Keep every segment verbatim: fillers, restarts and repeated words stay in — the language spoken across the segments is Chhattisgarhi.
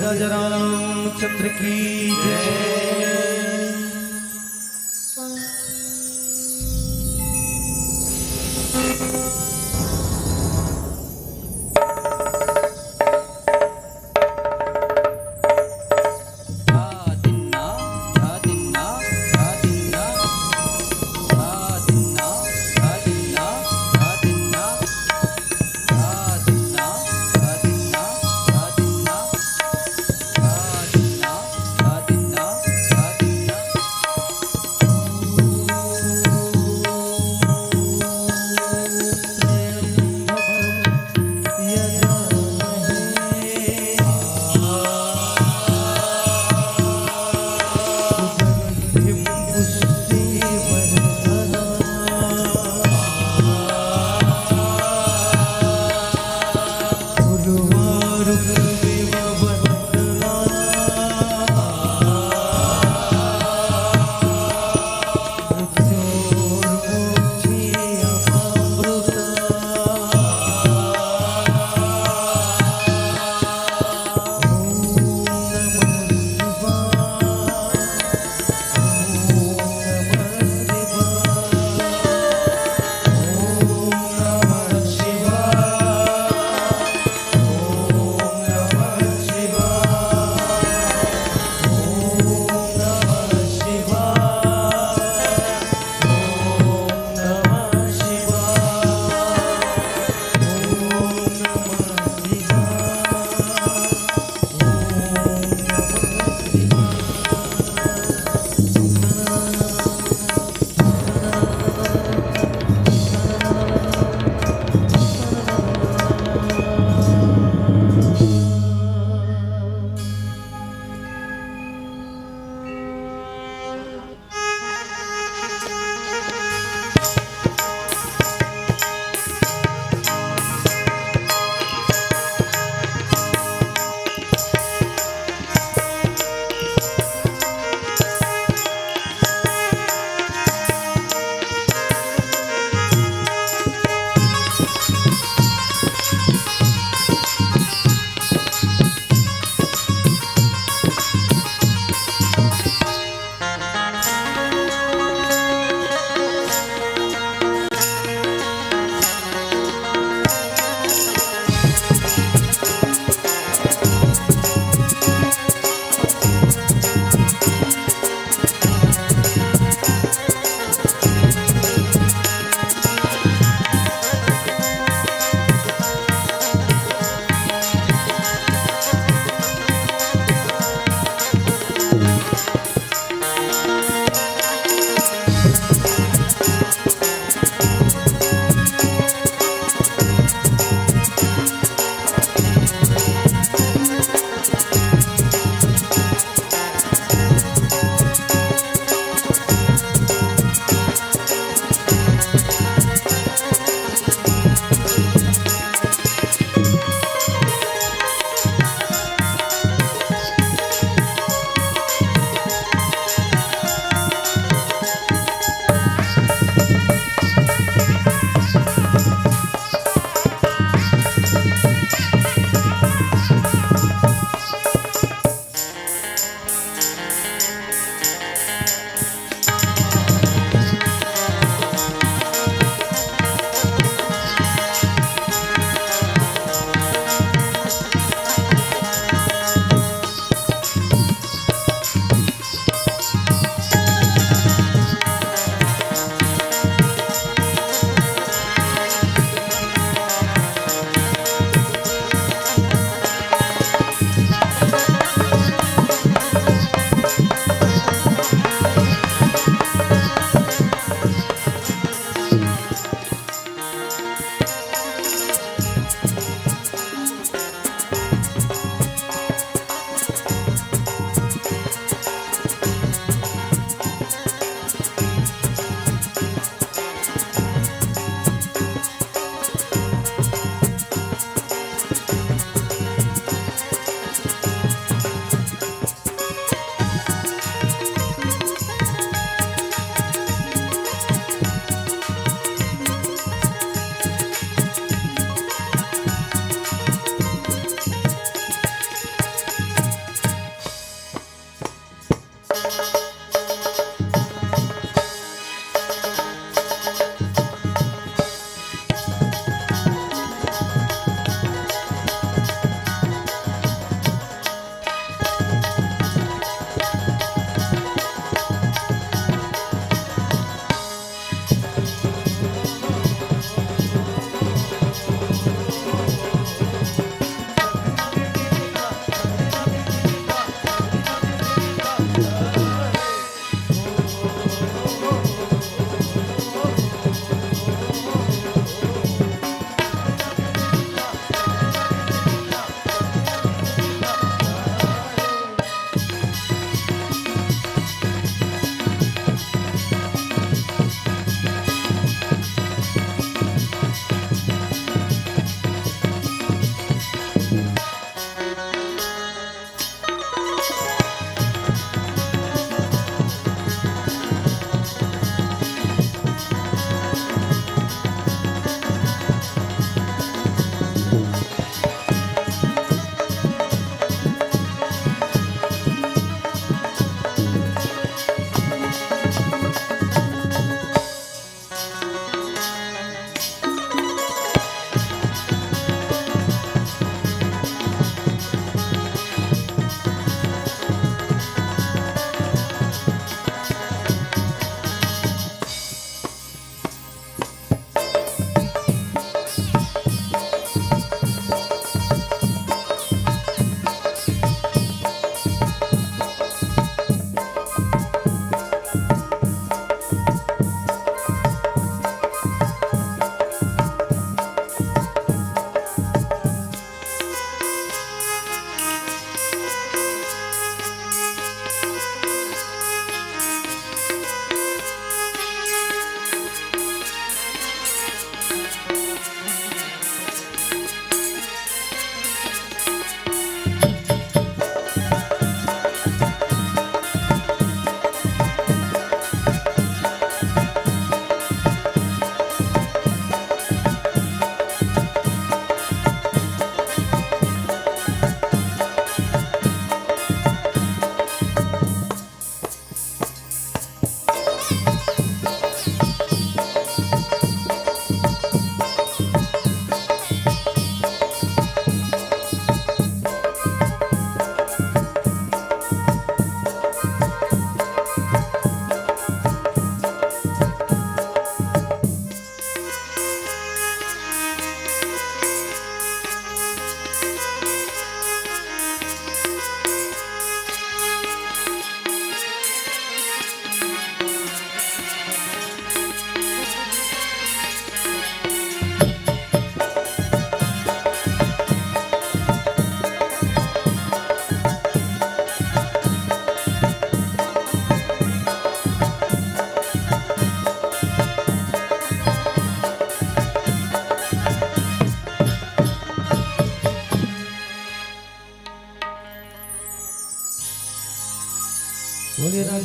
राजा रामचंद्र की जय।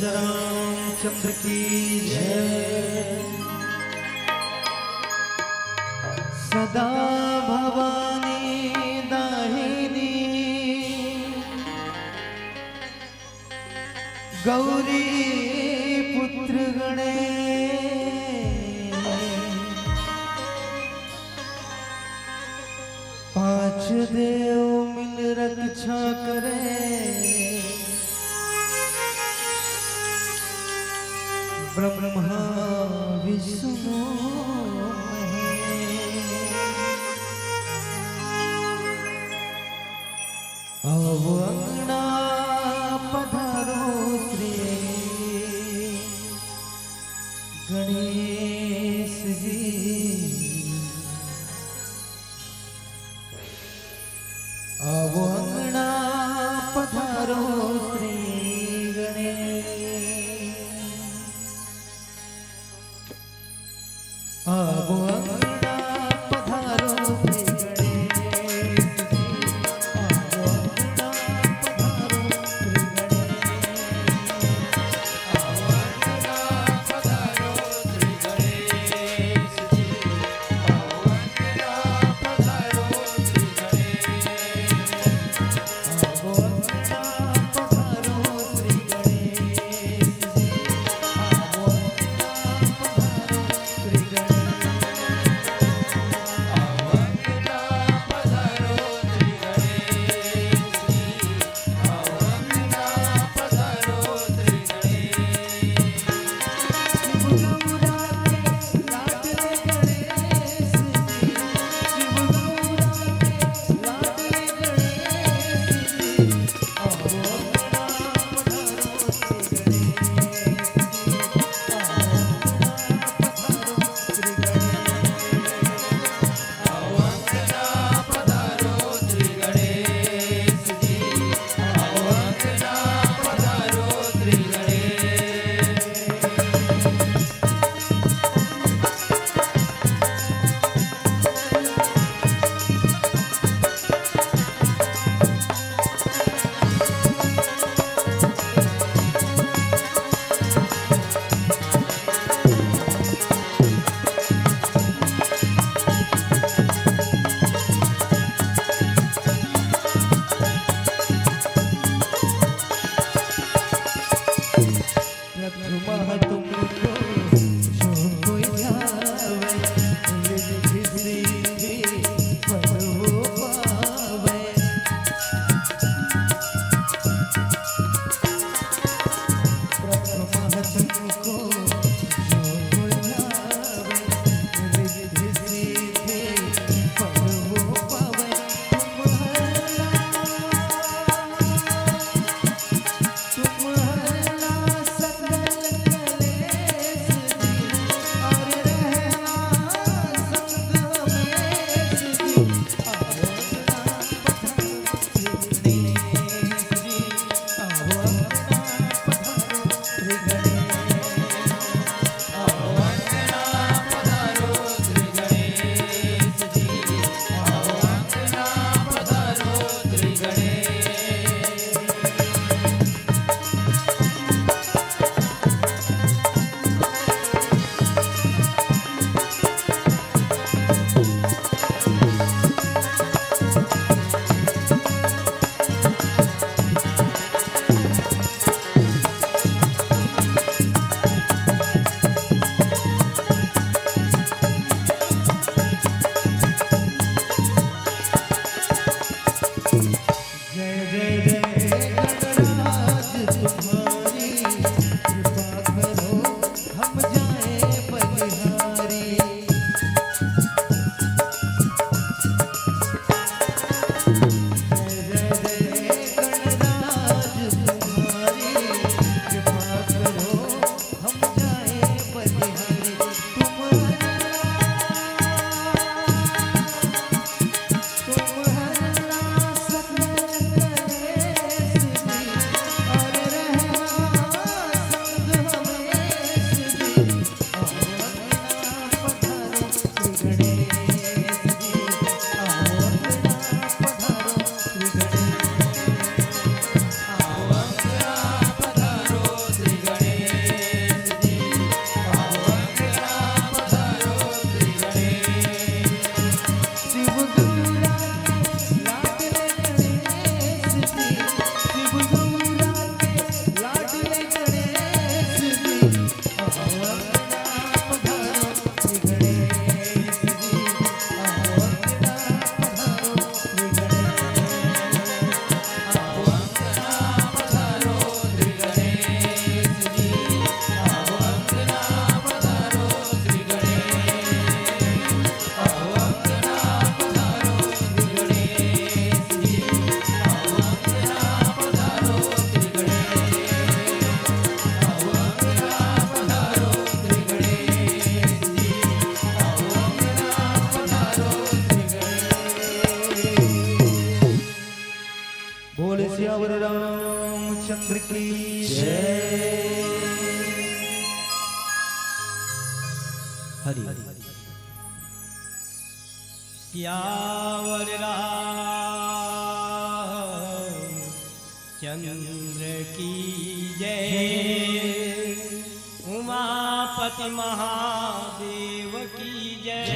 रामचंद्र की जय। सदा भवानी दाहिनी, गौरी पुत्र गणेश। पांच देव मिल रक्षा करे, ब्रह्मा विष्णु महेश। आवो अंगना पधारो श्री गणेश जी। आवो अंगना पधारो श्री गणेश। आवो अंगना पधारो श्री गणेश जी। आवो अंगना पधारो श्री गणेश। आवो अंगना पधारो श्री गणेश जी। आवो अंगना पधारो श्री गणेश। हरि। सियावर रामचंद्र की जय, उमापति महादेव की जय,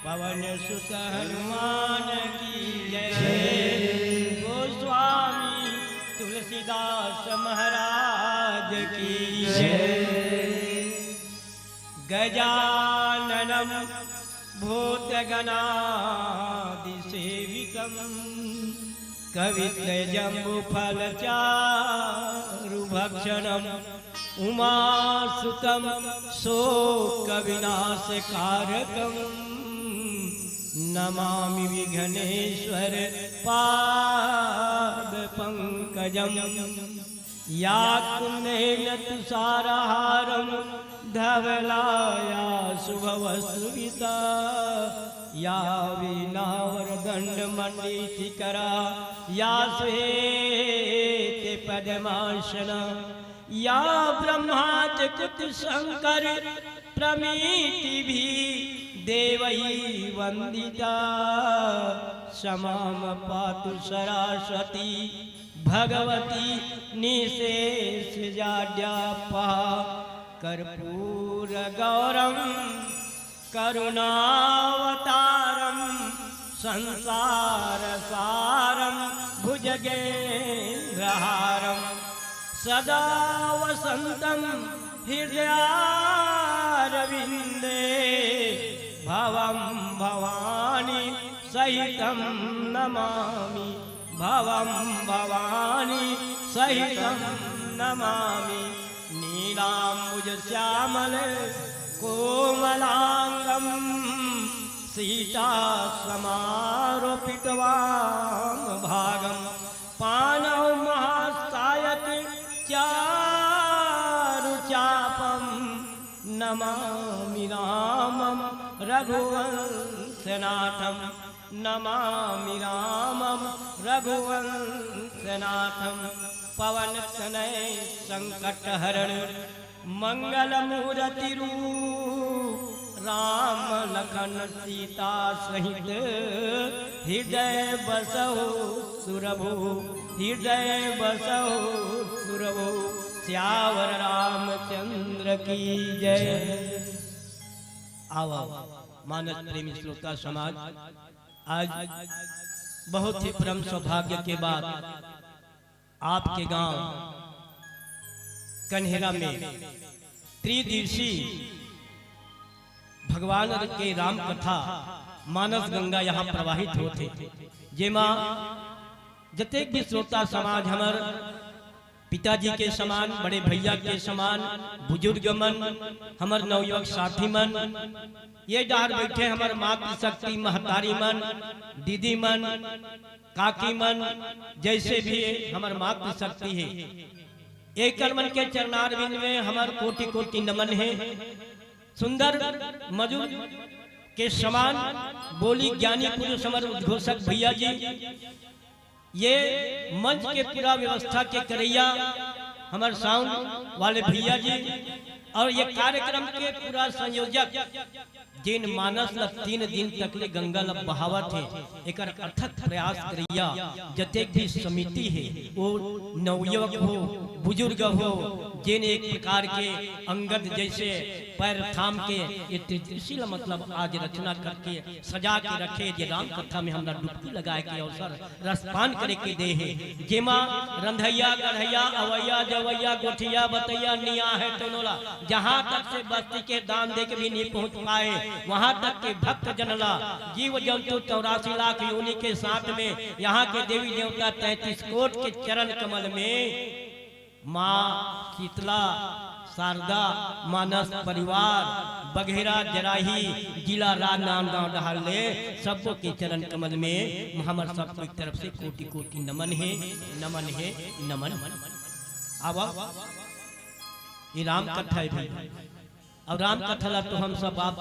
पवन सुत हनुमान की जय, गोस्वामी तुलसीदास महाराज की जय। गजाननं भूतगणादिसेवितं, कपित्थजम्बूफलचारुभक्षणं, उमासुतं शोकविनाशकारकं, नमामि विघ्नेश्वर पादपंकजं। या कुम्भेन तुषारहारं धवला या सुभवस्तुभिता, या वीणावरदण्डमण्डितकरा या श्वेतपद्मासना, या ब्रह्मादिकुत शंकर प्रमितिभिः देवैः वन्दिता, स मां पातु सरस्वती भगवती निःशेषजाड्यापहा। कर्पूरगौरं करुणावतारं संसारसारं भुजगेन्द्रहारं सदा वसन्तं हृदयारविन्दे भवं भवानी सहितं नमामि। भवं भवानी सहितं नमामि। नीलाम्बुजश्यामल कोमलांगं सीता समारोपितवाम भागं। पाणौ महास्तायक चारुचापं नमामि रामं रघुवंशनाथं। नमामि रामं रघुवंशनाथं। पवन तनय संकट हरण मंगल मूरति रूप राम लखन सीता सहित हृदय बसहु सुरभूप। हृदय बसहु सुरभूप। सियावर रामचंद्र की जय। आओ, आओ, मानस प्रेमी श्रोता समाज, आज बहुत ही परम सौभाग्य के बाद आपके गांव कन्हेरा में त्रिदिवसीय भगवान के राम कथा मानस गंगा यहाँ प्रवाहित होत हे, जेमा जतेक भी श्रोता समाज हमर पिताजी के समान, बड़े भैया के समान, बुजुर्ग मन, हमर नवयुवक साथी मन, ये डहर बैठे हमर मातृशक्ति महतारी मन, दीदी मन, काकी मन, जैसे भी हमर मातृशक्ति हे, एकर मन के चरणारविंद में हमर कोटि कोटि नमन हे। सुंदर मधुर के समान बोली ज्ञानी पुरुष हमर उद्घोषक भैया जी, ये मंच के पूरा व्यवस्था के करैया हमर साउंड वाले भैया जी, और ये कार्यक्रम के पूरा संयोजक जिन मानस ल तीन दिन तक ले गंगा ल बहावत हे, एकर अथक प्रयास करैया जतेक भी समिति हे, वो नवयुवक हो, बुजुर्ग हो, जिन एक प्रकार के अंगद जैसे पैर थाम के ये त्रिदिवसीय ल मतलब आज रचना करके सजा के रखे, जे राम कथा में हमला डुबकी लगाए के अवसर रसपान करे के दे हे, जेमा रंधैया, गढ़ैया, अवैया, जवैया, गोठिया, बतैया, निया हे तोनोला, जहाँ तक से बस्ती के दान दे के भी नहीं पहुँच पाए, वहाँ तक के भक्त जनला, जीव जंतु चौरासी लाख योनि के साथ में यहाँ के देवी देवता तैंतीस कोट के चरण कमल में माँ शीतला, शारदा, मानस परिवार, बघेरा, जराही, जिला राजनांदगांव डहार ले सबो के चरण कमल में हमर सबके तरफ से कोटि कोटि नमन हे, नमन हे, नमन। आवा, ये राम कथा हे भाई। अउ राम कथा ला तो हम सब आप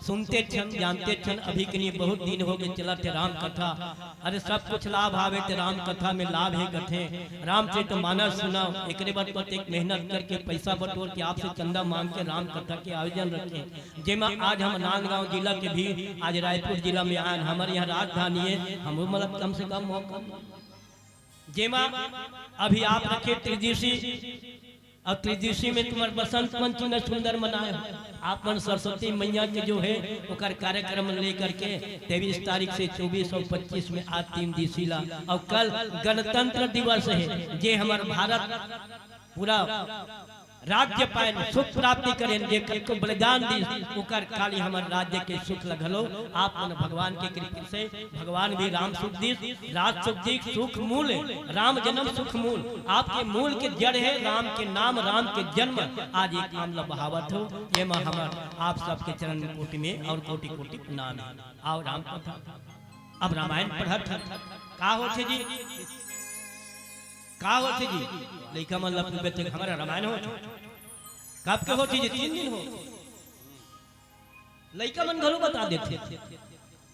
सुनते छन, जानते छन, अभी के नहीं बहुत दिन हो गए चलत हे राम कथा। अरे सब कुछ लाभ आवे ते राम कथा में लाभ हे कथे। रामचरित मानस सुनाओ, एकरे बाद प्रत्येक मेहनत करके पैसा बटोर के आपसे चंदा मांग के राम कथा के आयोजन रखे, जेमा आज हम नांदगांव जिला के भी आज रायपुर जिला में आए हन। हमर यहाँ राजधानी हे, हम मतलब कम से कम मौका जेमा अभी आप रखे त्रिदिशी, अउ त्रिदिशी में तुम्हार बसंत पंचमी न सुंदर मनाए हो। आप मन सरस्वती मैया के जो हे ओकर कार्यक्रम लेकर के तेईस तारीख से चौबीस अउ पच्चीस में आज तीन दिशी ला, अउ कल गणतंत्र दिवस हे, जे हमर भारत पूरा राज्य पायन, सुख प्राप्ति करेन, जे कतको बलिदान दी, ओकर काली हमर राज्य के सुख ल घलो आप मन भगवान के कृपा से, भगवान भी राम सुख दीस, राज सुख दीस, सुख मूल, राम जन्म सुख मूल, आपके मूल के जड़ हे राम के नाम, राम के जन्म। आज ये काम ल बहावत हो, ये म हमर आप सबके चरण कोटि में अउ कोटि कोटि प्रणाम हे। आओ राम कथा, अब रामायण पढ़त हन, का होथे जी? का होथे जी? लइका मन ला पूछबे ते हमर रामायण होथे। कब के होथे जी? तीन दिन हो। लइका मन घलो बता देथे।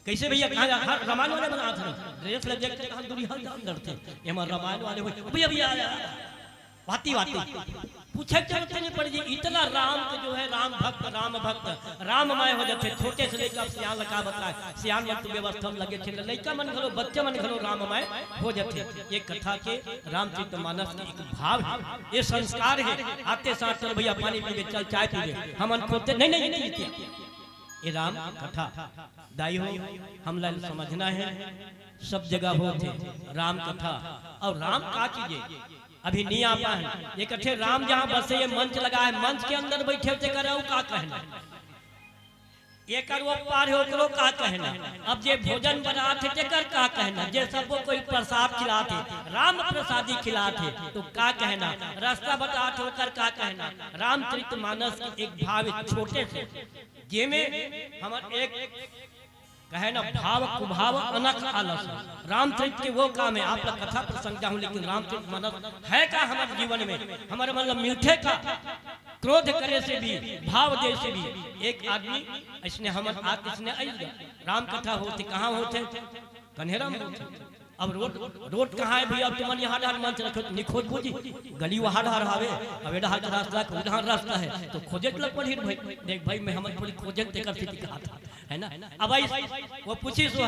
कइसे भैया, कहाँ जा? हर रामायण वाले बनात हन। ड्रेस ला देख के कहाँ दूरी हल जान डरथे। एमा रामायण वाले होय। भैया, भैया, आया। वाती, वाती। पूछे के जरूरत नहीं पड़े जी। इतना राम के जो हे राम भक्त, राम भक्त, राममय हो जाथे। छोटे से लेकर अब सियान ला का बताए। सियान मन तो व्यवस्था में लगे थे। लइका मन घलो, बच्चे मन घलो राममय हो जाथे। ये कथा के रामचरित मानस के एक भाव हे, ये संस्कार हे। आते साथ चल भैया पानी पीबे, चल चाय पीबे, हमन खोते नहीं, नहीं, नहीं, नहीं। ये राम कथा दाई हो, हमला समझना हे, सब जगह होथे राम कथा। अउ राम का चीज हे, अभी नहीं आ पाए। ये कथे राम जहाँ बसे, ये मंच लगा हे, मंच के अंदर बैठे तेकर अउ का कहना? एकर वो पार हे, ओकरो का कहना? अब जे भोजन बनात हे, तेकर का कहना? जे सबको कोई प्रसाद खिलात हे, राम प्रसादी खिलात हे, तो का कहना? रास्ता बतात हे, ओकर का कहना? रामचरित मानस के एक भाव हे छोटे से, जेमे हमर एक कहे ना भाव कुभाव अनख आलस। रामचरित के वो काम हे, आप ला कथा प्रसंग जाहूं, लेकिन रामचरित मानस हे का हमर जीवन में? हमर मन ला मिलथे का? क्रोध करे से भी, भाव दे से भी। एक आदमी अइसने हमर आत अइसने आइस गा। राम कथा होथे, कहाँ होथे? कन्हेरा में होथे। अब रोड, रोड कहाँ हे भैया? अब तुमन यहाँ डाहर मंच रखे हो, नहीं खोजबो जी। गली वहाँ डाहर हावे, अब ए डाहर के रास्ता, उ डाहर रास्ता हे, तो खोजे के लग पड़ही भाई। देख भाई, मैं हमन थोड़ी खोजे तेकर सेती कहा था, हे ना? अब अइस, वो पूछिस वो,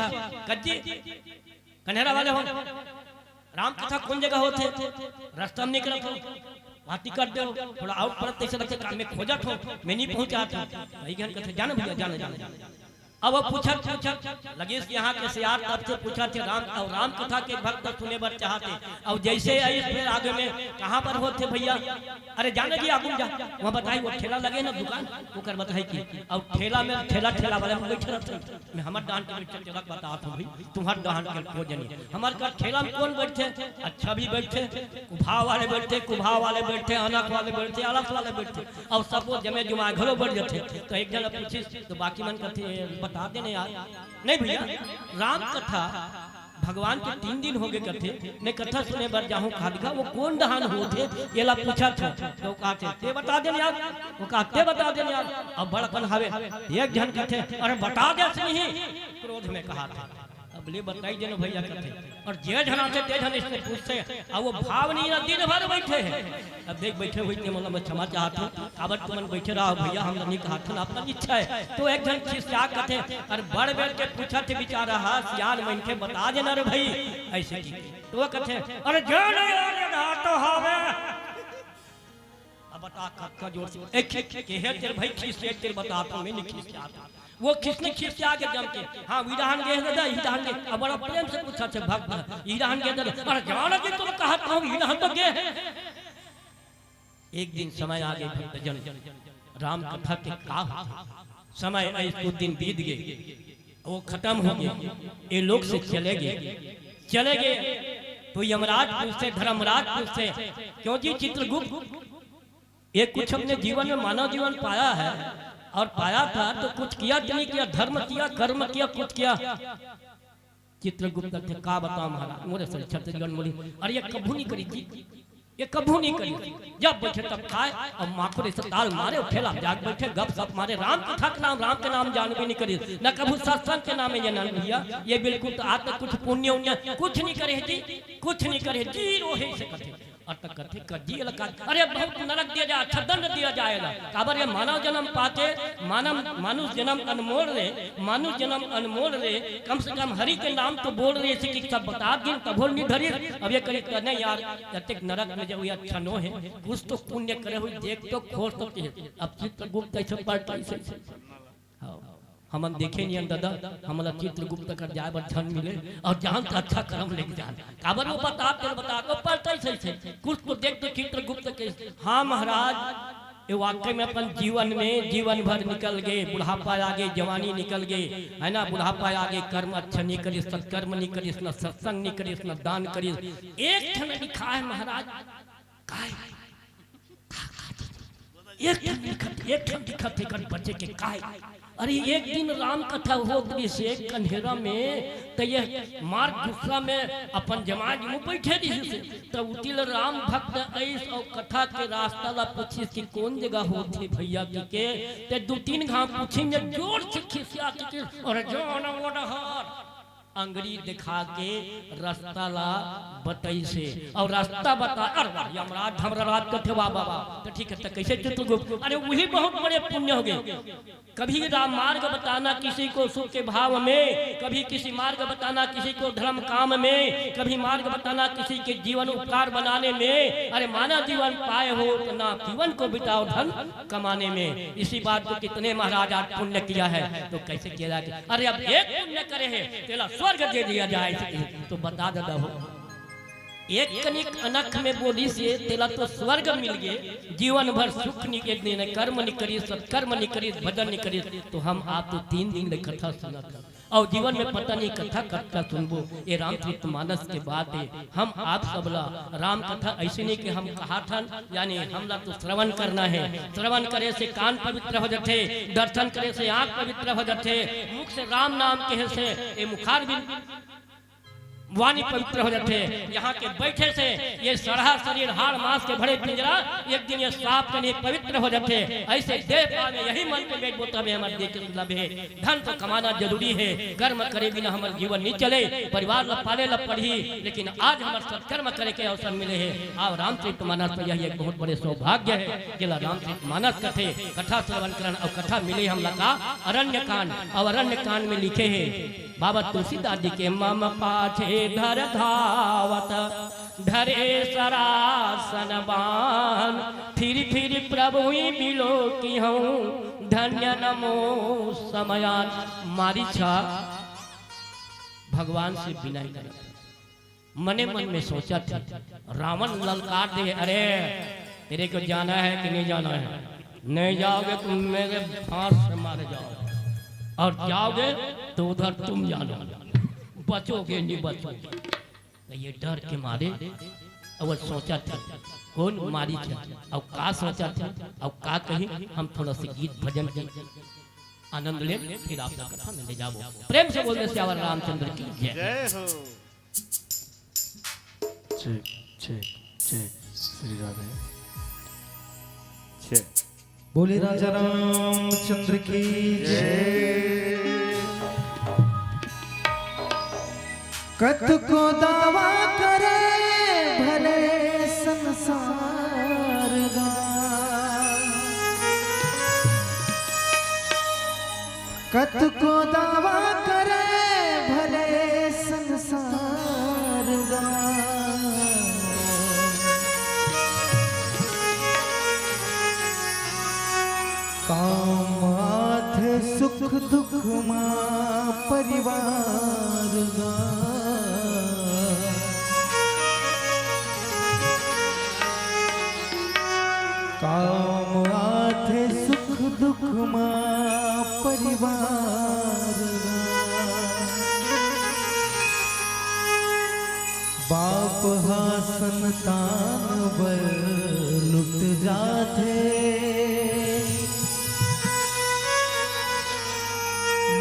कज्जी, कन्हेरा वाले हो, राम कथा कौन जगह होथे? रास्ता में निकलत हो, वहाँ टिकट दे हो, थोड़ा आउट परत तइसे लगथे, काम में खोजत हो, मैं नहीं पहुँचात हो। वही ज्ञान कथे, जाना भैया, जाना, जाना, जाना। अब वो पूछत, पूछत लगिस यहाँ के सियार, तब से पूछत हे राम, अउ राम कथा के भक्त सुने बर चाहत हे। अउ जइसे आइस फिर आगे में, कहाँ पर होथे भैया? अरे जाना जी, आगू में जा, वहाँ बताही, वो ठेला लगे ना दुकान, ओकर बताही कि, अउ ठेला में, ठेला, ठेला वाले में बैठे रहथे। मैं हमर डाहन के बैठे चलक बतात हूँ भाई, तुम्हर डाहन के को जनी। हमर का ठेला में कौन बैठे? अच्छा भी बैठे, कुभाव वाले बैठे, कुभाव वाले बैठे, अनख वाले बैठे, आलस वाले बैठे, अउ सब वो जमे जुमा घलो बढ़ जाथे। तो एक झन पूछिस, तो बाकी मन कथे, "बता देने यार।" नहीं भैया, राम कथा भगवान के तीन दिन होगे कथे, मैं कथा सुने बर जाहूँ खादगा, वो कौन डाहन होथे, एला पूछत हो। तो कहथे, "ते बता देने यार।" वो कहा, "ते बता देने यार।" अब बड़कन हवे, एक झन कथे, "अरे बता दे नहीं।" क्रोध में कहा था। अब ले बताई देनो भैया कथे। अउ जे झन आथे ते झन अइसने पूछथे, अउ वो भाव नहीं ना, दिन भर बैठे हे। अब देख बैठे हुए इतने मतलब मैं क्षमा चाहत हूँ, काबर तुमन बैठे रहो भैया, हम नहीं कहत हन, अपना इच्छा हे। तो एक झन खिसिया कथे, अउ बढ़ बढ़ के पूछत हे बेचारा, हाँ, सियान मन के बता देना रे भाई, अइसे की। तो वो कथे, "अरे जे नहीं आ रे ना तो हावे।" अब बता कतका जोर से, एक खि-, के हे तेरे भाई खिसिया, तेरे बतात हूँ, मैं नहीं खिसियात। वो खिसने खिसिया के जम के, "हाँ, वी डाहन गे दादा, ई डाहन गे।" अब बड़ा प्रेम से पूछत हे भक्त, "ई डाहन गे दादा?" "अरे जाना जी, तुम कहा था, ई डाहन तो गे हे।" एक दिन समय आगे भक्तजन, राम कथा के का होथे? समय अइस कुछ दिन बीत गे, वो खतम होगे, ए लोक से चले गे, चले गे तो यमराज पूछथे, धर्मराज पूछथे, "क्यों जी चित्रगुप्त, ये कुछ अपने जीवन में मानव जीवन पाया है और पाया था तो कुछ किया कि नहीं किया, धर्म किया, कर्म किया, कुछ किया?" चित्रगुप्त कथे, "का बताओ महाराज, मोरे से छत्तीसगढ़ में बोली, अरे ये कभू नहीं करी जी।" ये कभू नहीं करिस। जब बइठे तब खाय, अउ माखुर अइसे ताल मारे अउ ठेला म जाके बइठे, गपसप मारे, राम कथा के नाम, राम के नाम जानबे नहीं करिस, न कभू सत्संग के नाम ये नंद भइया, ये बिल्कुल तो आज तक कुछ पुण्य उण्य कुछ नहीं करे हे जी, कुछ नहीं करे हे, जीरो हे अइसे कथे। अउ त कथे कजी एला का, अरे बहुत नरक दिया जाय, अच्छा दंड दिया जाय एला। काबर ये मानव जन्म पाथे, मानव, मानुष जन्म अनमोल रे, मानुष जन्म अनमोल रे, कम से कम हरि के नाम तो बोल रे, अइसे कि सब बता दिन तभो नहीं धरिस। अब ये करी त नहीं यार, अतेक नरक में जाहूं, ये अच्छा नो हे, कुछ तो पुण्य करे होही, देख तो खोज तो के। अब चित्रगुप्त अइसे पलटइस, अइसे, हाँ, हमन देखे नहीं हन ददा, हमला चित्रगुप्त कर जाय बर झन मिले, अउ जान त अच्छा करम लेके जान। काबर वो बता, तेला बता, वो पलटइस, अइसे, कुछ तो देख तो चित्रगुप्त के। हाँ महाराज, ये वाकई में अपन जीवन में, जीवन भर निकल गे, बुढ़ापा आ गे, जवानी निकल गे, है ना, बुढ़ापा आ गे, कर्म अच्छा नहीं करिस, सत्कर्म नहीं करिस, न सत्संग नहीं करिस, न दान करिस। एक ठन लिखा है महाराज, काय? एक ठन दिखत, एक ठन दिखत हे, एकर बचे के काय? अरे, एक दिन राम कथा होत रहिस हे कन्हेरा में, त ये मार गुस्सा में अपन जमाज में बइठे रहिस हे। त उती ले राम भक्त अइस अउ कथा के रास्ता ला पूछिस कि कोन जगह होत हे भइया कहिके। त दू तीन घांव पूछिस, जोर से खिसिया के, "अरे, जाना वो डहर।" अंगरी दिखा के रस्ता ला बतइस हे। अउ रस्ता बता, अरे वाह, यमराज धर्मराज कथे, वाह बाबा। त ठीक है, त कइसे चित्रगुप्त? अरे वही बहुत बड़े पुण्य हो गे। कभी राम मार्ग बताना किसी को सुख के भाव में, कभी किसी मार्ग बताना किसी को धर्म काम में, कभी मार्ग बताना किसी के जीवन उपकार बनाने में। अरे मानव जीवन पाए हो त ना जीवन को बिताओ धन कमाने में। इसी बात को कितने महाराज आज पुण्य किया है, तो कइसे किया जाए? अरे अब एक पुण्य करे हे, तेला स्वर्ग दे दिया जाय, अइसे तो बता ददा हो। एक कनिक अनख में बोलिस हे, तेला तो स्वर्ग मिल गे, जीवन भर सुख नहीं के देने, कर्म नहीं करिस, सत्कर्म नहीं करिस, भजन नहीं करिस, त हम आप तो तीन दिन ले कथा सुनत हन। अउ जीवन में पता नहीं कथा कतका सुनबो, ये रामचरित मानस के बात हे। हम आप सबला राम कथा अइसे नहीं कि हम कहाथन, यानी हमला तो श्रवण करना हे। श्रवण करे से कान पवित्र हो जाथे, दर्शन करे से आंख पवित्र हो जाथे, मुख से राम नाम कहे से ये मुखारविंद वाणी पवित्र हो जाथे। यहाँ के बइठे से ये सड़हा शरीर, हाड़ मांस के भरे पिंजरा, एक दिन ये साफ कनी पवित्र हो जाथे। अइसे देह पावे यही मन के बेग बोता में हमर देह के सुलभ हे। धन तो कमाना जरूरी हे, कर्म करे बिना हमर जीवन नहीं चले, परिवार ला पाले ला पड़ही, लेकिन आज हमर सत्कर्म करे के अवसर मिले हे। अउ रामचरित मानस तो यही एक बहुत बड़े सौभाग्य हे, जेला रामचरित मानस कथे। कथा श्रवण करन अउ कथा मिले हमला का अरण्य कांड, अउ अरण्य कांड में लिखे हे, बाबा तुलसीदास जी के, "मम पाछे धर धावत, धरे सरासन बान, फिर फिर प्रभु ही बिलोकिहउँ, धन्य न मो समयान।" मारीच ह भगवान से बिनय करत हे, मने मन में सोचत हे, रावण ललकार दे, "अरे, तेरे को जाना है कि नहीं जाना है? नहीं जाओगे तो मेरे फांस से मारे जाओगे, और जाओगे तो उधर तुम जानो, बचोगे नहीं बचोगे।" त ये डर के मारे अउ सोचत हे, कोन मारीच हे अउ का सोचत हे अउ का कही, हम थोड़ा से गीत भजन के आनंद ले, फिर आप लोग कथा में ले जाबो। प्रेम से बोल दे सियावर रामचंद्र की जय। जय हो। ठीक, ठीक, ठीक। श्री राधे। छे। बोले राजा रामचंद्र की जय। कतको दावा करे भले संसार गा, कतको दावा करे भले संसार गा, काम आथे सुख दुख मा परिवार गा। काम आथे सुख दुख मा परिवार गा। बाप हा संतान बर लुट जाथे।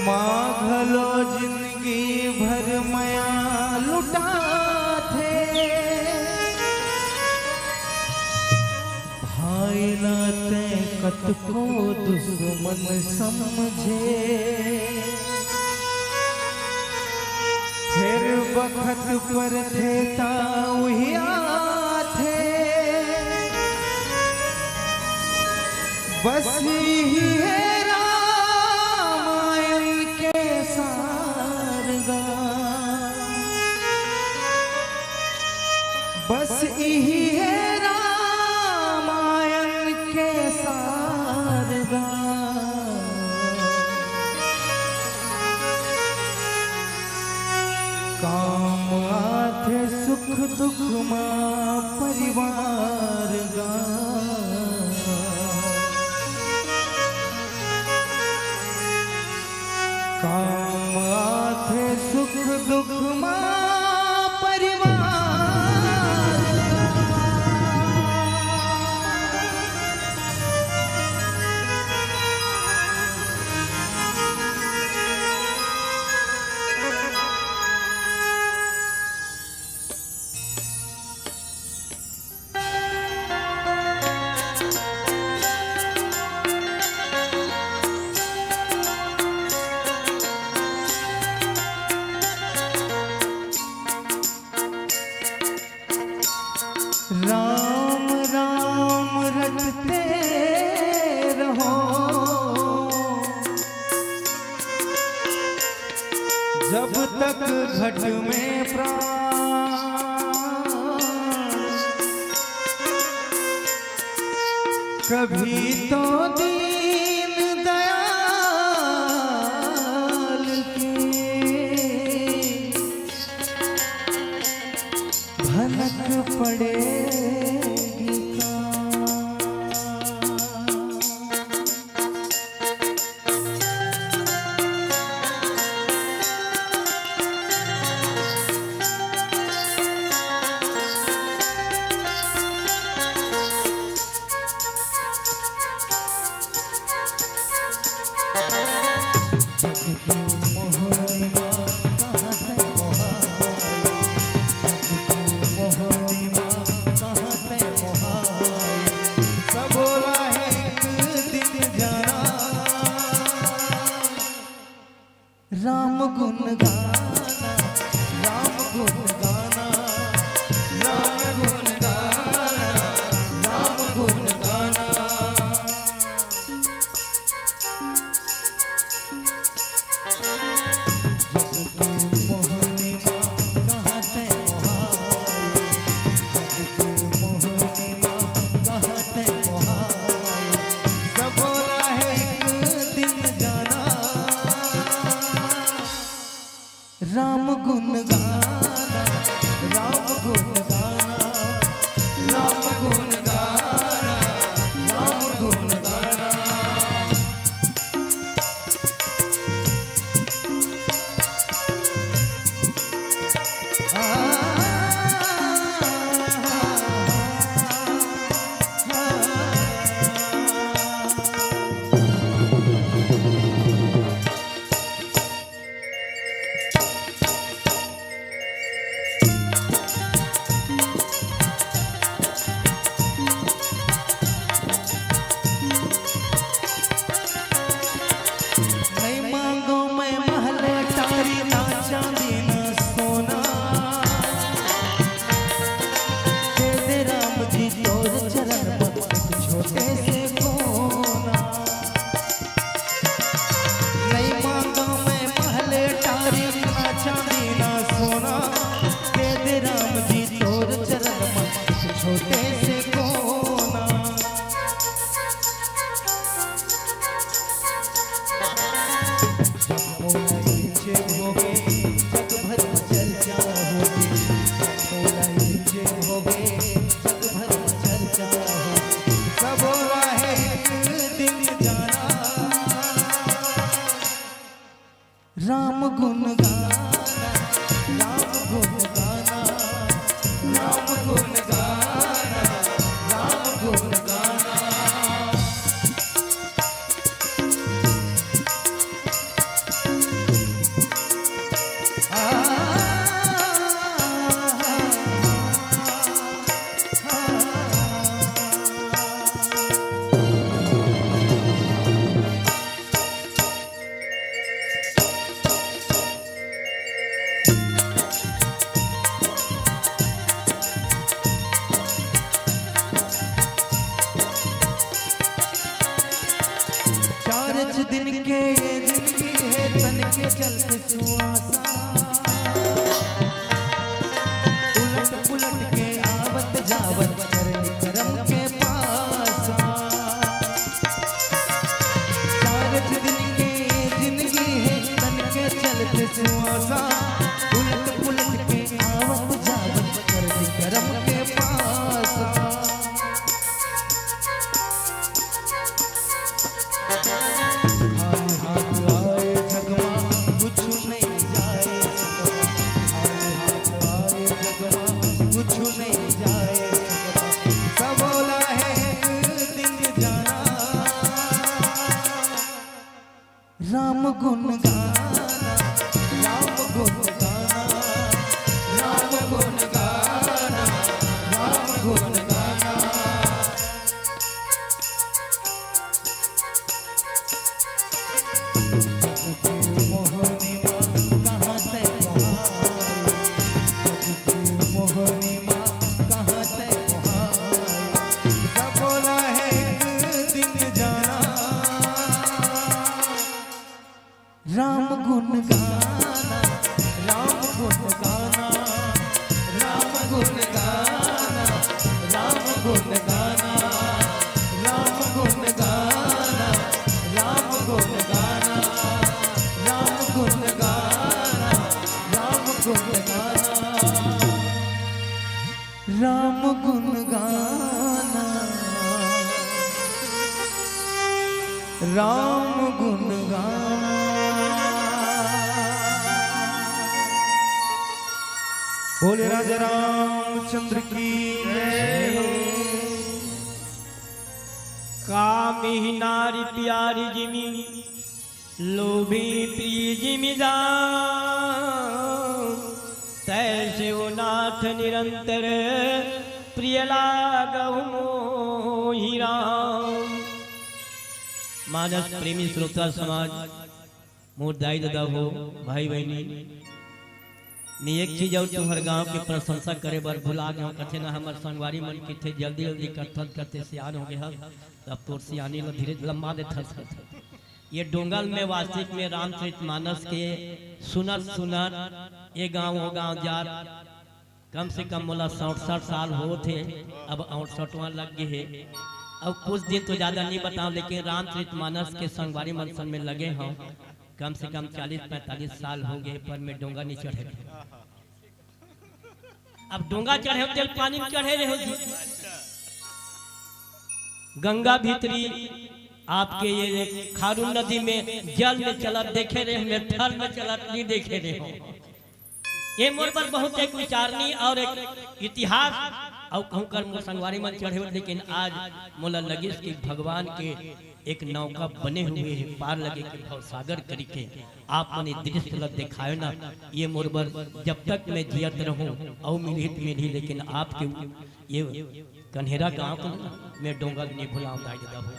माँ घलो जिंदगी भर मया लुटाथे। तैं कतको दुश्मन समझे, फेर बखत परथे ता उही आथे। बस इही हे रामायण के सारगा, बस इही हे रामायण के सारगा। काम आथे सुख दुख मा परिवार गा। काम आथे सुख दुख मा परिवार। राम राम रटते रहो, जब तक घट में प्राण, कभी तो दीन दयाल के भनक पड़ेगी का। राम गुण गाना, राम गुण गाना, राम गुण गाना, राम गुण गाना। राम गुण गाना, राम गुण गाना, राम गुण गाना, राम गुण गाना। नहीं मांगो मैं महल अटारी ना चांदी ना सोना, दे दे राम जी तोर चरण में एक छोटे से कोना। नहीं मांगा मैं महल अटारी ना चांदी ना सोना, दे दे राम जी तोर चरण में एक छोटे से कोना। जब मोला इच्छे होगे, जग भर में चर्चा होगे। जब मोला इच्छे होगे, जग भर में चर्चा होगे। सब बोला है एक दिन जाना। राम गुण गाना, राम गुण गाना, राम गुण गाना, राम गुण गाना। दिन के ये जिंदगी हे, तन के चलत सुवासा। उलट पुलट के आवत जावत करनी करम के पासा। चार दिन के ये जिंदगी हे, तन के चलत सुवासा। उलट पुलट के आवत जावत करनी करम के पासा। खाली हाथ आए जग मा, कुछु नहीं जाए सकवा। खाली हाथ आए जग मा, कुछु नहीं जाए सकवा। सब बोला है एक दिन जाना। राम गुण गाना, राम गुण गाना, राम गुण गाना, राम गुण गाना। जग के मोहनी मा कहाँ तैं मोहाई, जग के मोहनी मा कहाँ तैं मोहाई। सब बोला है एक दिन जाना। राम गुण गाना, राम गुण गाना, राम गुण गाना, राम गुण गाना, राम गुण गाना, राम गुण गाना, राम गुण गाना, राम गुण गाना। राम गुण गाना, राम गुण गाना। बोले राजा रामचंद्र की जय। कामिही नारी प्यारी जिमि, लोभी प्रिय जिमि जान। तैसेउ नाथ निरंतर, प्रिय लागहु मोहि राम। मानस प्रेमी श्रोता समाज, मोर दाई ददा हो, भाई बहिनी, मैं एक चीज अउ तुंहर गांव के प्रशंसा करे बर भुला गेंव। कथे ना हमर संगवारी मन किथे जल्दी जल्दी करथस, कथे सियान हो गे हस, अब तोर सियानी ल धीरे लंबा देथस। ये डोंगा ल मैं वास्तविक में रामचरित मानस के सुनत सुनत ये गांव वो गांव जात कम से कम मोला सड़सठ साल होत हे, अब अड़सठवां लग गे हे। अब कुछ दिन तो ज्यादा नहीं बताओ, लेकिन रामचरित मानस के संगवारी मन संग में लगे हंव, कम से कम चालीस पैंतालीस साल हो गे, पर मैं डोंगा नहीं चढ़े। अब डोंगा चढ़े हो, तेल पानी में चढ़े रहे हो जी। गंगा भीतरी आपके ये खारून नदी में जल में चलत देखे रहे, मैं थल में चलत नहीं देखे रहे हो। ये मोर बर बहुत एक विचारनी और एक इतिहास और कहूँ कर मोर संगवारी मन चढ़े हो, लेकिन आज मोला लगिस कि भगवान के एक नौका बने हुए हे, पार लगे के भव सागर करी के आप मन ये दृश्य ल देखायो ना, ये मोर बर जब तक मैं जियत रहूं अउ मिलही त मिलही, लेकिन आपके ये कन्हेरा गांव के ना मैं डोंगा नहीं भुलाऊं दाई ददा हो।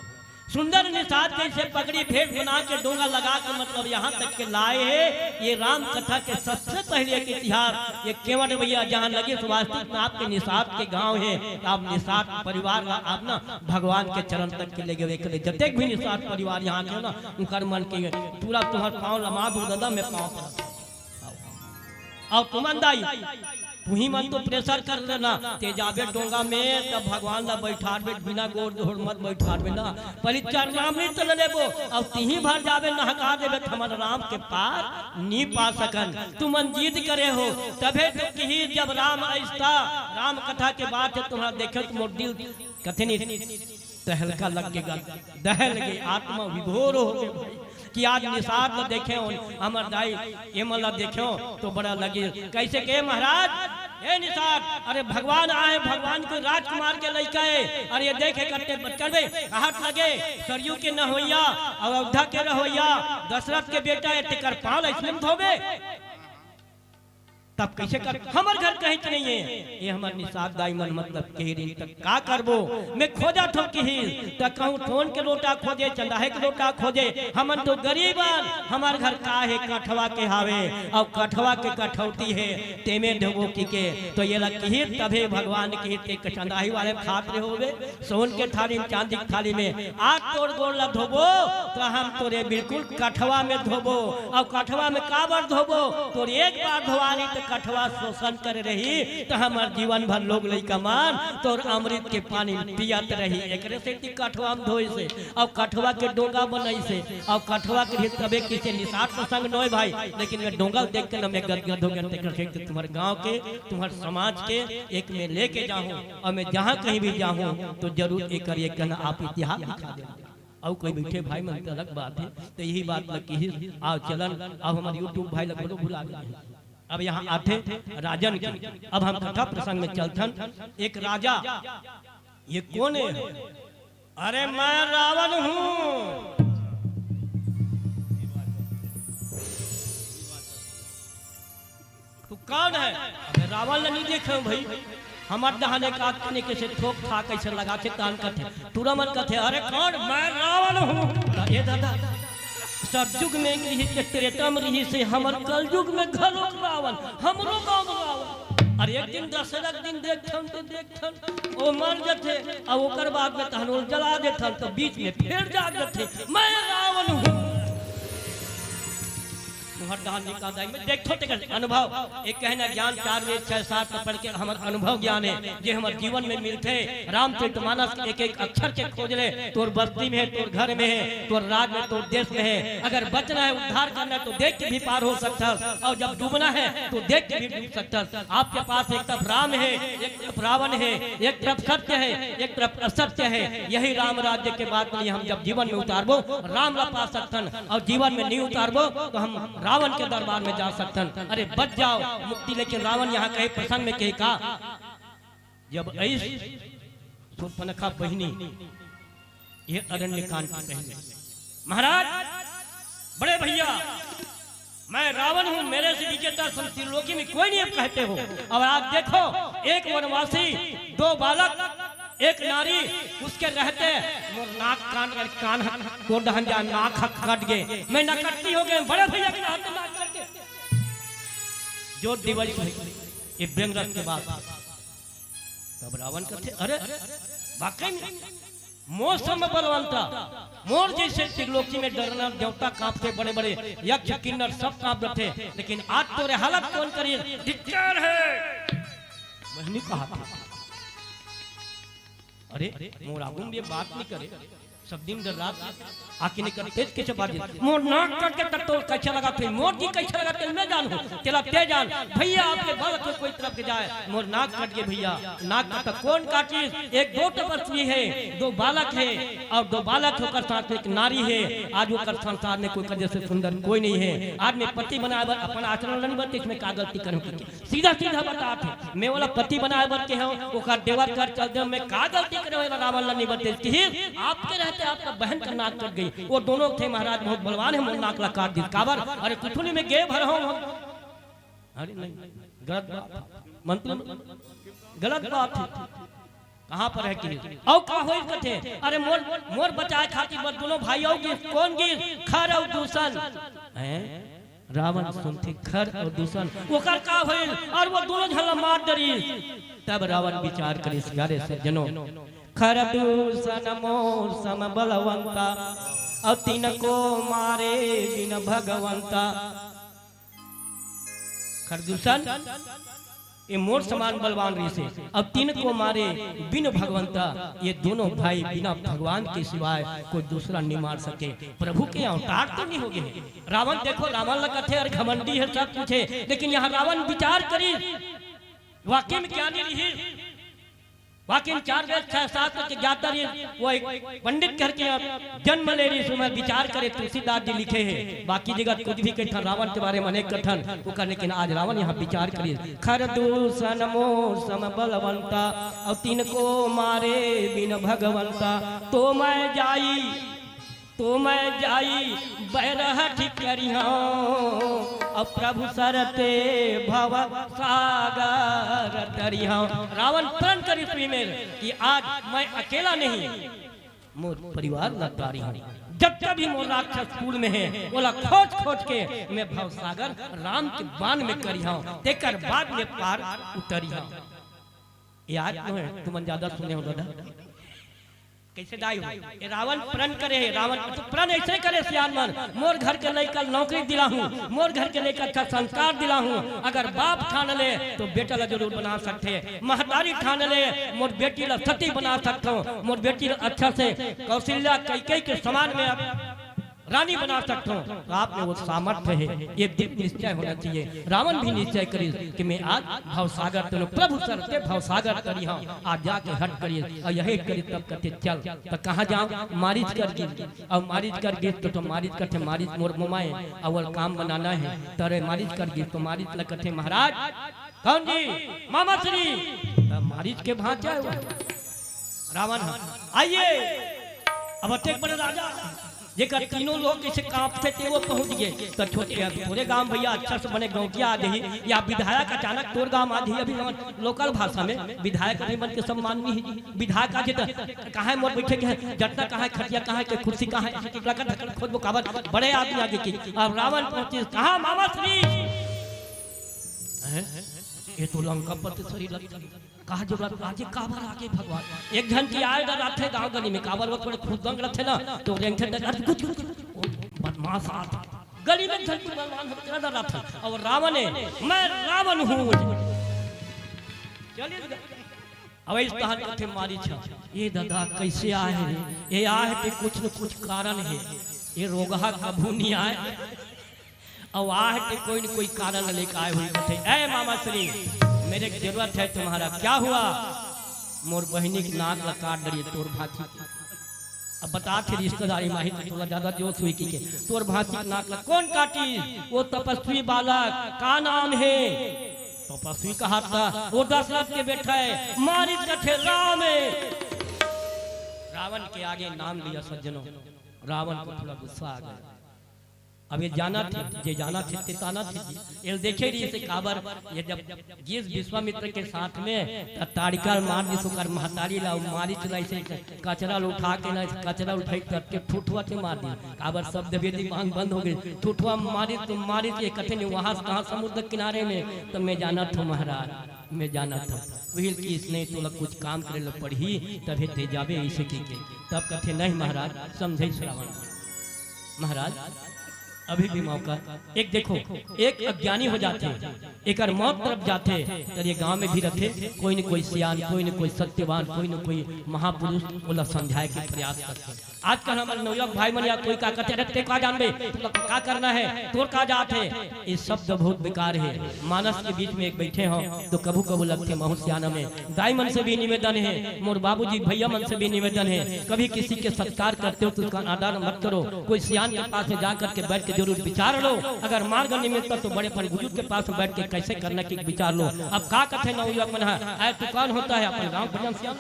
सुंदर निषाद जैसे पगड़ी भेष बना के डोंगा लगा के मतलब यहाँ तक के लाए हे। ये राम कथा के सबसे पहले एक इतिहास, ये केवट भैया जहाँ लगे स्वास्तिक में आपके निषाद के गांव हे, आप निषाद परिवार ला आप ना भगवान के चरण तक के ले गए। एकरे जतेक भी निषाद परिवार यहाँ के हो ना, उनकर मन के पूरा तुम्हार पाँव लमा दो दादा, मैं पाँव पड़त हूँ। अउ तुमन दाई, तुही मन तो प्रेशर कर लेना, ते जाबे डोंगा में तब भगवान ला बैठारबे, बिना गोड़ धोड़ मत बैठारबे ना, पहले चरणामृत ले लेबो, अउ तिही भर जाबे नहका देबे, त हमन राम के पार नी पा सकन। तुमन जिद करे हो, तभे तो किही जब राम अइसता, राम कथा के बात हे, तुम्हारा देखे तो मोर दिल कथे नी तहलका लग गे गा, दहल गे, आत्मा विभोर हो गे भाई, कि आज निषाद ल देखे हो, हमर दाई एमन ल देखे हो, तो बड़ा लगे। कैसे के महाराज, ए निषाद, अरे भगवान आए, भगवान कोई राजकुमार के लइका हे, अरे ये देखे करते बचकर बे, हाथ लगे, सरयू के नहवैया, अयोध्या के रहवैया, दशरथ के बेटा हे, तेकर पाँव अइसने में धोबे। तब कइसे कर, हमर घर कहीं नहीं है। ये हमर निषाद दाई मन मतलब कही रही, त का करबो? मैं खोजत हँव किहिस, त कहूँ ठोन के लोटा खोजे, चंदाहे के लोटा खोजे, हमन तो गरीब अन, हमर घर का हे, कठवा के हावे, अउ कठवा के कठौती हे, तेमे धोबो किके, तो ये ला किहिस, तभे भगवान किहिस, ते चंदाही वाले खात रहे होबे, सोन के थाली में, चांदी के थाली में, आज तोर गोड़ ला धोबो, तो हम तोरे बिल्कुल कठवा में धोबो। अउ कठवा में काबर धोबो? तोर एक बार धोवारी तो कठवा शोषण करे रही, तो हमर जीवन भर लोग लइका मन तोर अमृत के पानी पियत रही। एकरे सेती कठवा में धोइसे, अउ कठवा के डोंगा बनाइसे, अउ कठवा के भी तबे किसे निषाद प्रसंग नोय भाई, लेकिन मैं डोंगा देख के न मैं गदगद हो गया। तेकर सेती तुम्हर गांव के, तुम्हर समाज के एक में लेके जाहूं, अउ मैं जहां कहीं भी जाहूं तो जरूर एकर एक कन आप इतिहास लिखा देहू। अउ कोई बइठे भाई मन के अलग बात हे, त यही बात ल किहिस। आओ चलन, अब हमर YouTube भाई ल घलो भुला गे हे। अब यहाँ आथे राजन के, अब हम कथा प्रसंग में चलथन। एक राजा, ये कोन हे? अरे मैं रावण हूँ। तू कोन हे? अबे रावण ला नहीं देखे हँव भाई, हमर डहन एक आदमी कइसे ठोक ठाक कइसे लगाथे, कान कथे, टूरा मन कथे, "अरे कोन? मैं रावण हूँ।" त ए दादा, सतयुग में रिहिसे, त्रेता में रिहिसे, हमर कलयुग में घलोक रावण, हमरो गाँव में रावण। अरे एक दिन दशरथ दिन देखथन त देखथन, ओ मर जथे, अउ ओकर बाद में तहन ओला जला देथन, त बीच में फेर जाग जथे, "मैं रावण हूँ।" तुहर दहन निकाल दाई, मैं देखो तेकर अनुभव, एक कहना ज्ञान चार वेद छह शास्त्र पढ़ के हमर अनुभव ज्ञान हे, जे हमर जीवन में मिलथे। रामचरित मानस के एक एक अक्षर के खोज ले, तोर बस्ती में हे, तोर घर में हे, तोर राज में, तोर देश में हे। अगर बचना हे, उद्धार करना हे, तो देख के भी पार हो सकथस, अउ जब डूबना हे, तो देख के भी डूब सकथस। आपके पास एक तरफ राम हे, एक तरफ रावण हे, एक तरफ सत्य हे, एक तरफ असत्य हे। यही राम राज्य के बात नहीं, हम जब जीवन में उतारबो, राम ला पा सकथन, अउ जीवन में नहीं उतारबो, तो हम रावण के दरबार में जा सकथन। अरे बच जाओ, मुक्ति। लेकिन रावण यहाँ कहे प्रसंग में कहे का, जब अइस शूर्पणखा बहिनी, ये अरण्य कांड की बहिनी, महाराज, बड़े भैया, मैं रावण हूँ, मेरे से विजेता सम-, त्रिलोकी में कोई नहीं, आप कहते हो। और आज देखो, एक वनवासी, दो बालक, एक नारी, उसके रहते मोर नाक कान, कान ह-, गोड़ डहन जा, नाक ह कट गे। मैं नकट्टी हो गे, बड़े भैया के हाथ में नाक कट गे। जो दिवई हे, ये व्यंग रस के बात। तब रावण कथे, "अरे, वाकई में मोर सम बलवंता, मोर जइसे त्रिलोकी में डरना देवता कांपथे, बड़े-बड़े यक्ष किन्नर सब कांप डरथे, लेकिन आज तोरे हालत कोन करिस, धिक्कार हे।" बहिनी कहा था, "अरे, मोर आगू में ये बात नहीं करे, सब दिन डर्राथे, आके नहीं कर, तेज कइसे बात हे, मोर नाक कट के तक तो कइसे लगाथे, मोर जी कइसे लगाथे, मैं जानहूँ, तेला ते जान, भैया आपके बालक में कोई तरफ के जाए, मोर नाक कट गे भैया।" नाक कट कोन काटिस? एक दो तपस्वी हे, दो बालक हे, अउ दो बालक हे, ओकर साथ में एक नारी हे। आज ओकर संसार में कोई कर जइसे सुंदर कोई नहीं हे। आज मैं पति बनाए बर अपन आचरण नहीं बनते, इसमें का गलती करूँ? सीधा सीधा बतात हे, मैं ओला पति बनाए बर के हँव, ओकर देवर कर चल दे, मैं का गलती करे हँव, रावण ला नहीं बनते। कि आपके रहते आपका बहन का नाक कट गई। वो दोनों थे महाराज बहुत बलवान हे, मोर नाक ला काट दिस। काबर? अरे कुछ नहीं, मैं गे भर हँव हम। अरे नहीं, गलत बात हे। मंत्री, गलत बात हे। कहाँ पर हे कि? अउ का होइस कथे? अरे मोर, मोर बचाए खातिर बस दोनों भाई अउ गिस, कोन गिस? खर अउ दूषण। हैं? रावण सुनथे खर अउ दूषण। ओकर का होइस? अउ वो दोनों झन ला मार डरिस। तब रावण विचार करिस, "अरे सज्जनों, खर दूषण मोर सम बलवंता, अउ तिनको मारे बिन भगवंता।" खर दूषण, ये मोर समान बलवान रहिसे, अउ तिनको मारे बिन भगवंता, ये दोनों भाई बिना भगवान के सिवाय कोई दूसरा नहीं मार सके। प्रभु के अवतार तो नहीं हो गे हे। रावण देखो, रावण ला कथे, अरे घमंडी हे, सब कुछ हे, लेकिन यहाँ रावण विचार करिस, वाकई में ज्ञानी रहिस। वाकई में चार वेद छह शास्त्र के ज्ञाता रहिस, वो एक पंडित करके जन्म ले रहिस, ओमे विचार करे, तुलसीदास जी लिखे हे। बाकी जगत कुछ भी कहिथन, रावण के बारे में अनेक कथन, ओकर, लेकिन आज रावण यहाँ विचार करिस। खर दूषण मोर सम बलवंता, अउ तिनको मारे बिन भगवंता, तो मैं जाई तो मैं जाई बैरहठी करिहौं, अउ प्रभु सरते भव सागर तरिहौं। रावण प्रण करिस सुमेर कि आज मैं अकेला नहीं, मोर परिवार ला तारिहौं। जतका भी मोर राक्षस कुल में हे, ओला खोज खोज के मैं भव सागर राम के बान में करिहौं, तेकर बाद में पार उतरिहौं। ये आज तो है, तुमन ज्यादा सुने हो दादा। कैसे दाई हो? ये रावण प्रण करे हे, रावण तो प्रण ऐसे करे सियान मन, मोर घर के लइका ल नौकरी दिलाहूं, मोर घर के लइका अच्छा संस्कार दिलाहूं। अगर बाप ठान ले तो बेटा ला जरूर बना सकथे, महतारी ठान ले मोर बेटी ला सती बना सकथौं, मोर बेटी ला अच्छा से कौशल्या कैकेयी के समान में अब रानी बना सकथौं। तो आप में वो सामर्थ्य हे, ये दृढ़ निश्चय होना चाहिए। रावण भी निश्चय करिस कि मैं आज भवसागर तरिहौं, प्रभु सरते भवसागर तरिहौं। आज जाके हठ करिस अउ यही करिस, तब कथे चल। त कहाँ जावं? मारीच कर गिस। अउ मारीच कर गिस तो, तो मारीच कथे, मारीच मोर मोमा ए, अउ ओला काम बनाना हे। त रे मारीच कर गिस तो मारीच ला कथे, महाराज, कौन जी? मामा श्री। त मारीच के भांचा हे वो। रावण ह। आइए, अब अतेक बड़े राजा, जेकर तीनों लोक कइसे कांपथे, ते वो पहुंच गे। त छोटे, अब थोरे गांव भैया, अच्छा से बने गौंटिया आ जाही, या विधायक अचानक तोर गांव आ जाही, अभी हमर लोकल भाषा में विधायक अभी मन के सम्मान नहीं हे। विधायक आ जाही त कहाँ हे मोर बैठे के हे, जटना कहाँ हे, खटिया कहाँ हे, के कुर्सी कहाँ हे, टिकला का ढक्कन खोजबो काबर, बड़े आदमी आगे की। अब रावण पहुंचिस, कहाँ मामा श्री? हैं? ये तो लंकापति सरी लगथे। का जरूरत आगे, काबर आगे भगवान? एक झन के आए डर रथे गांव गली में, काबर वो थोड़े खुदंग रथे ना, तो रेंगथे डर, अरे कुछ, कुछ, कुछ, वो बदमाश आथे। गली में एक झन के बदमाश हम तेरा डर रथे। अउ रावण हे, मैं रावण हूँ। चलिए, अब इस तरह कथे मारीच ह, ये दादा कैसे आए हे? ये आए हे ते कुछ न कुछ कारण हे। ये रोगहा कभू नहीं आए। अउ आए हे ते कोई न कोई कारण लेके आए होही। कथे, ए मामा श्री, मेरे को जरूरत है तुम्हारा। क्या हुआ? मोर बहिनी के नाक ला काट डरिस तोर भांची। अब बतात हे रिश्तेदारी माही, तो तोला ज्यादा जोश होही कि के। तोर भांची के नाक ला कौन काटिस? वो तपस्वी बालक, का नाम हे? तपस्वी कहाथे, वो दशरथ के बेटा हे, मारीच कथे राम हे। रावण के आगे नाम लिया सज्जनों, रावण को थोड़ा गुस्सा आ गया। अब ये जानथे, जे जानथे, ते जानथे जी। ये देखे रहिसे काबर, ये जब गिस विश्वामित्र के साथ में, त ताड़िका मार दिस ओकर महतारी ला, मारीच ला अइसे कचरा ल उठा के ना, कचरा उठाई करके ठुठुआ के मार दिस। काबर शब्द वेदी मांग बंद हो गई। ठुठुआ मारीच तो मारीच, ये कथे नहीं, वहां से कहाँ समुद्र किनारे में, तो मैं जानत हूँ महाराज, मैं जानत हूँ। वही कि इसने तोला कुछ काम करे ल पड़ही, तभे ते जाबे अइसे कहिके। तब कथे, नहीं महाराज, समझे श्रावण। महाराज, अभी भी मौका। एक देखो, एक अज्ञानी हो जाथे, एकर मौत तरफ जाथे, त ये गांव में भी रथे, कोई न कोई सियान, कोई न कोई सत्यवान, कोई न कोई महापुरुष ओला समझाए के प्रयास करथे। आजकल हमर नवयुवक भाई मन या कोई का करथे, अरे ते का जानबे, तोला का करना हे, तोर का जात हे, ये शब्द बहुत बेकार हे। मानस के बीच में एक बैठे हो तो कभू कभू लगथे महू सियान में। दाई मन से भी निवेदन हे, मोर बाबूजी भैया मन से भी निवेदन हे, कभी किसी के सत्कार करते हो तो उसका आदर मत करो। कोई सियान के पास में जा करके बैठ के जरूर विचार लो। अगर मार्ग नहीं मिलता तो बड़े बड़े बुजुर्ग के पास में बैठ के कैसे करना कि विचार लो। अब का कथे नवयुवक मन ह, ऐ तू कौन होता है, अपन गांव भजन सियान।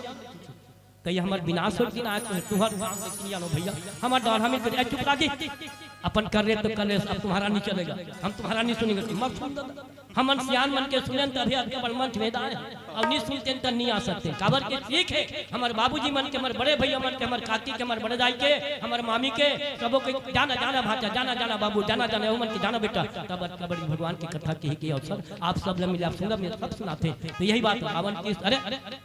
त ये हमर विनाश हो कि ना, तुहर गांव के सियान हो भैया, हमर डर हमें तो, ऐ चुप रह जी, अपन कर रहे तो कर रहे, अब तुम्हारा नहीं चलेगा, हम तुम्हारा नहीं सुनेंगे, मत सुन दादा। हमन सियान मन के सुनेन तभे अतका बड़ मंच में आए, अउ नहीं सुनतेन त नहीं आ सकते। काबर के ठीक हे, हमर बाबूजी मन के, हमर बड़े भैया मन के, हमर काकी के, हमर बड़े दाई के, हमर मामी के, सबो के जाना, जाना भांचा, जाना, जाना बाबू, जाना, जाना, वो मन के जाना बेटा। तब अतका बड़ी भगवान के कथा कहे के अवसर आप सब ल मिला, आप सुनब, मैं सब सुनाथे। तो यही बात रावण की, अरे,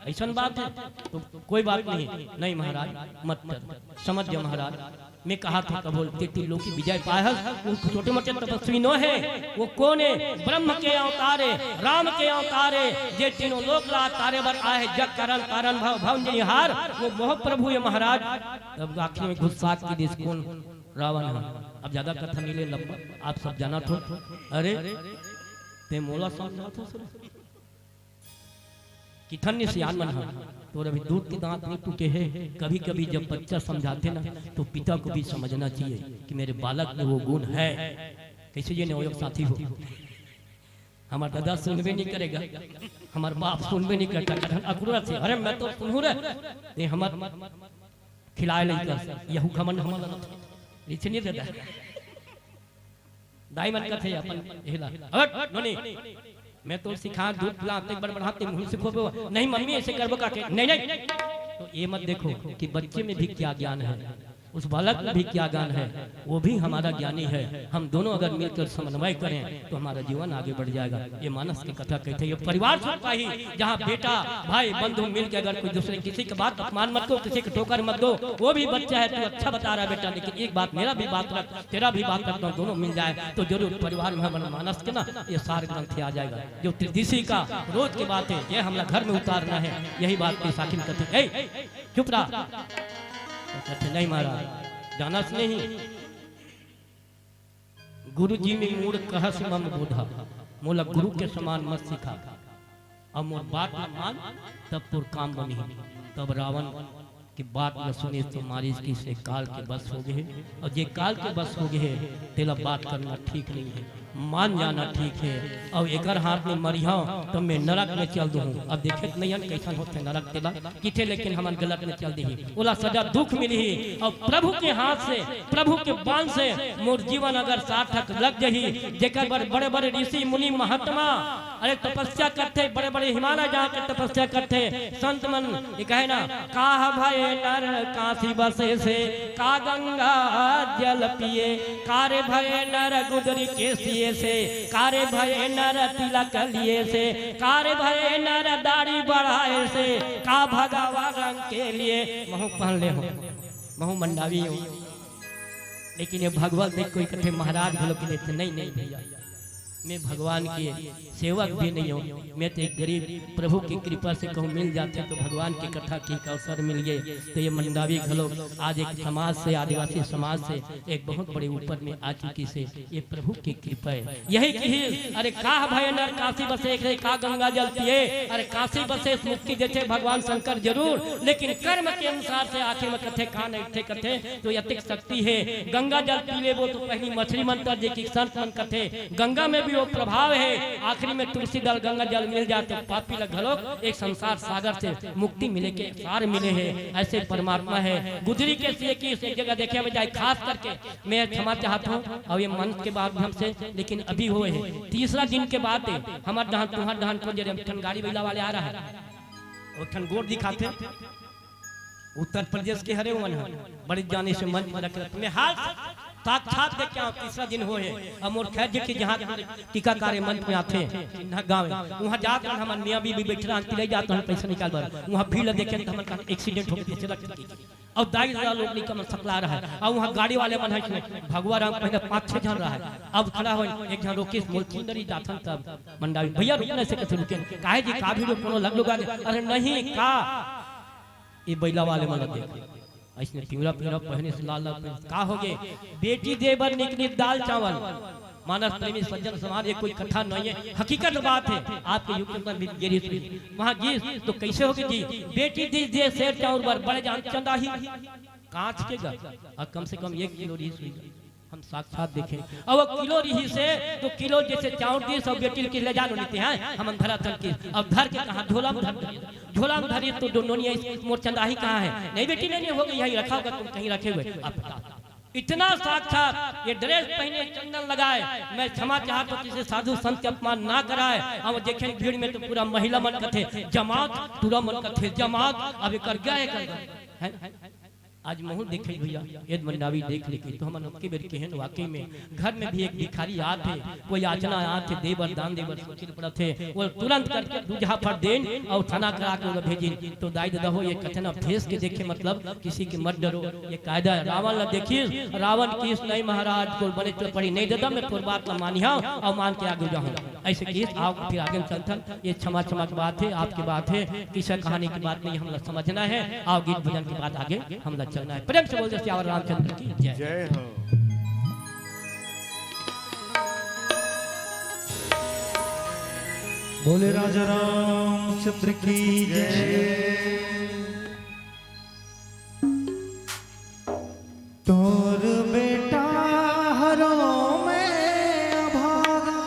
अइसन बात हे, तो कोई बात नहीं, नहीं महाराज, मत कर, समझ जा महाराज। मैं कहा था कबोल, ते त्रिलोकी विजय पाए हस, वो छोटे मोटे तपस्वी नो हे, वो कौन हे? ब्रह्म के अवतार हे, राम के अवतार हे, जे तीनों लोक ला तारे बर आए हे, जग करण कारण भव भव निहार, वो मोह प्रभु हे महाराज। तब आखिर में गुस्सा की दिस कौन? रावण हे। अब ज्यादा कथा नहीं ले लंबा, आप सब जानत हो। अरे, ते मोला समझात हो सुन। किथन ने सियान मन ह, तोर अभी दूध के दांत नहीं टूटे हे। कभी-कभी जब बच्चा समझाथे ना, तो पिता को भी समझना चाहिए कि मेरे बालक में वो गुण है। कैसे ये नवयुवक साथी हो, हमर दादा सुनबे नहीं करेगा, हमर बाप सुनबे नहीं करता, कथन अकुरत से, अरे मैं तो सुनहूं रे, ते हमर खिलाए लइका, यहू घमंड हमन ला नथे। रिछनी दादा। दाई मन कथे अपन एला, "हट, नोनी, मैं तो सिखा दूध पिला, ते बड़ बढ़ाते मुंह से खोबो। नहीं मम्मी, ऐसे करबो का के? नहीं, नहीं।" तो ये मत देखो कि बच्चे में भी क्या ज्ञान है, उस बालक में भी क्या ज्ञान है, वो भी हमारा ज्ञानी है। हम दोनों अगर मिलकर समन्वय करें तो हमारा जीवन आगे बढ़ जाएगा। ये मानस की कथा कहते हैं, ये परिवार सुख पाही, जहाँ बेटा, भाई, बंधु मिल के अगर कोई दूसरे किसी की बात अपमान मत दो, किसी को ठोकर मत दो, वो भी बच्चा है, तू अच्छा बता रहा है बेटा, लेकिन एक बात मेरा भी बात रख, तेरा भी बात रख, दोनों मिल जाए तो जरूर परिवार में हमारे मानस के ना ये सार ग्रंथ आ जाएगा। जो त्रिदिशी का रोज की बात है, ये हमला घर में उतारना है, यही बात की साखिन कथे, "ए, चुप रहा।" तो कथे, "नहीं महाराज, जानस नहीं, गुरु जी में मूड़ कहस मम बूढ़ा, मोला गुरु के समान मत सिखा, अब मोर बात ल मान, तब तोर काम बनही।" तब रावण के बात ल सुने तो मारिस कि से काल के बस हो गए, और जे काल के बस हो गए, तेला बात करना ठीक नहीं है, मान जाना ठीक है। और एकर हाथ में मरिहा तो मैं नरक में चल दूँ। अब देखे तो नहीं हन कैसन होते नरक तेला किथे, लेकिन हमन गलत में चल दी, ओला सजा दुख मिली। और प्रभु के हाथ से, प्रभु के बाण से मोर जीवन अगर सार्थक लग जाही, जेकर बर बड़े बड़े ऋषि मुनि महात्मा अरे तपस्या करथे, बड़े बड़े हिमालय जाके तपस्या करथे। संत मन ये कहे ना, "काह भय नर काशी बसे से, का गंगा जल पिए, कारे भय नर गुदरी केसिए से, कारे भय नर तिलक लिए से, कारे भय नर दाढ़ी बढ़ाए से, का भगवा रंग के लिए।" महू पहन ले हो, महू मंडावी हो, लेकिन ये भगवत देख कोई कथे महाराज घलो के देथे, "नहीं, नहीं भैया, मैं भगवान के सेवक भी नहीं हूँ, मैं तो एक गरीब प्रभु की कृपा से कहूँ मिल जाते तो भगवान की कथा की एक अवसर मिल गए।" तो ये मंडावी घलो आज एक समाज से, आदिवासी समाज से एक बहुत बड़े ऊपर में आ चुकी से, ये प्रभु की कृपा है। यही कही, "अरे काह भय नर काशी बसे से, का गंगा जल पिए।" अरे काशी बसे मुक्ति देथे भगवान शंकर जरूर, लेकिन कर्म के अनुसार से आखिर में कथे का नहीं थे कथे, तो यतिक शक्ति है। गंगा जल पी लेबो तो पहली मछली मन तर जे कि संत मन कथे, गंगा में भी वो प्रभाव है। आखिरी में तुलसी दल गंगा जल मिल जाए तो पापी ल घलो एक संसार सागर से मुक्ति मिले के सार मिले है। ऐसे परमात्मा है। गुजरी के से कि एक जगह देखे में जाए, खास करके मैं क्षमा चाहत हूँ, और ये मंच के माध्यम से, लेकिन अभी होए है, तीसरा दिन के बाद है, हमर डहान, तुहर डहान को जरे ठन गाड़ी बैला वाले आ रहा है, वो ठन गोड़ दिखाते, उत्तर प्रदेश के हरे, उमन ह बड़े जाने से मंच में रखे, मैं हाल साक्षात देख के आऊँ, तीसरा दिन होए है, अब मोर खैर जी के जहाँ टीकाकारी मंच में आथे, चिन्हा गाँव है, वहाँ जात रहन, हमर मियाँ बीबी बैठ रहन, तिलई जात रहन पैसा निकाल बर, वहाँ भीड़ ल देखे तो हमन का एक्सीडेंट हो गया, रख चुकी। और दाई दादा लोग निकल सकला रहा है, और वहाँ गाड़ी वाले मन है, भगवा राम पहले पाँच छह जन रहा है, अब खड़ा हो एक जन रोकिस, मोर किंदरी जाथन तब मंडावी, "भैया रुकने से कैसे रुके?" "काहे जी, का भी लोग कोनो लग लोग आगे?" "अरे नहीं का, ये बैला वाले मन देख, ऐसने पिंगला पिंगला पहने से लाल लाल पहने, का हो गए?" "बेटी दे बर निक निक दाल चावल।" मानस प्रेमी सज्जन समाज, ये कोई कथा नहीं है, हकीकत बात है। आपके यूट्यूब पर भी गिरी सुई, वहाँ गिस तो कैसे होगी जी, "बेटी दी दे शेर चाउर बर बड़े जान चंदाही।" कांच के गा, और कम से कम एक किलो रिहिस हुई। हम साक्षात देखे, अब वो किलो रिहिस से तो किलो जैसे चाउर दिस, सब बेटी के ले जानो लेते हैं, हम धरा थन के, अब धर के कहाँ झोला में धर, झोला में धरी तो दो नोनिया इस मोर चंदाही कहाँ है? "नहीं बेटी, नहीं, नहीं, हो गई, यहीं रखा होगा, तुम कहीं रखे हुए।" अब बताओ, इतना साक्षात, ये ड्रेस पहने, चंदन लगाए, मैं क्षमा चाहता हूँ, किसी साधु संत के अपमान ना कराए। अब देखे भीड़ में तो पूरा महिला मन कथे जमात, पूरा मन कथे जमात, अब ये कर गया है, कर गया है। आज महू देखे भैया, यदि मंडावी देख लेके तो हमन ओतके बेर केहेन, वाकई में घर में भी एक भिखारी आत हे, कोई याचना आत हे, दे बर, दान दे बर सोचे पड़त हे, वो तुरंत करके दूजहा फट देन और थाना करा के ओला भेजिन। तो दाई ददा हो, ये कथन अब देश के देखे, मतलब किसी के मत डरो, ये कायदा है। रावण ला देखिस, रावण किस नहीं महाराज को बने तो पड़ी नहीं ददा, मैं तोर बात ला मानिहा और मान के आगे जाहूँ। ऐसे किस, आओ फिर आगे में चलथन। ये क्षमा क्षमा की बात है, आपकी बात है, किस्सा कहानी की बात नहीं, हमला समझना है। आओ गीत भजन के बाद आगे हमला चलना है। प्रेम से बोल दे सियावर रामचंद्र की जय। जय हो। बोले राजा रामचंद्र की जय। तोर बेटा हरो में अभागा,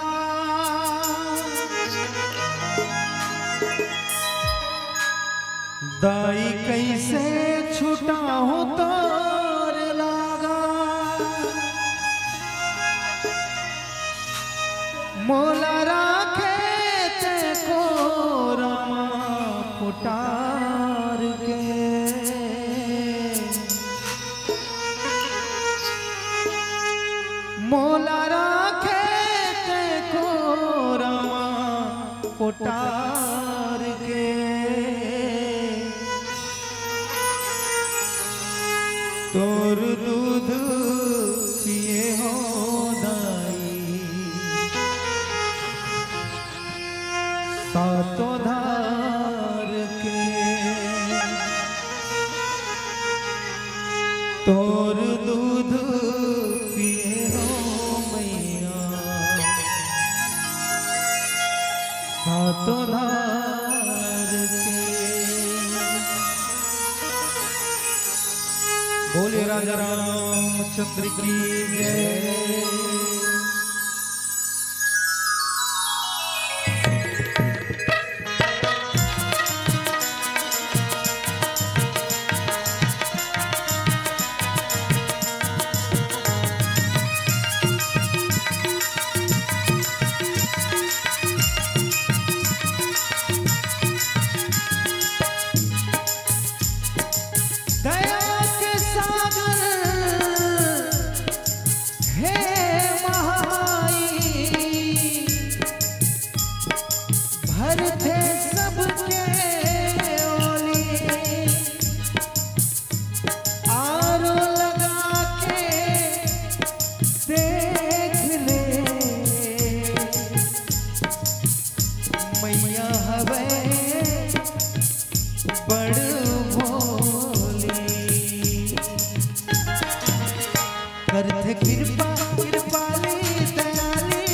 दाई कैसे छुटाहूँ तोर लागा। मोला राखे ते कोरा म कोटार के, तोर दूध पिए हो दाई, सातों धार के। तोर दूध पिए हो मैया, सातों धार के। बोले राजा रामचंद्र की जय। दया के सागर हे महाई, भरथे सबके ओली। आरो लगा के देख ले, मैया हवे बड़ भोली। करथे कृपा कृपाली दयाली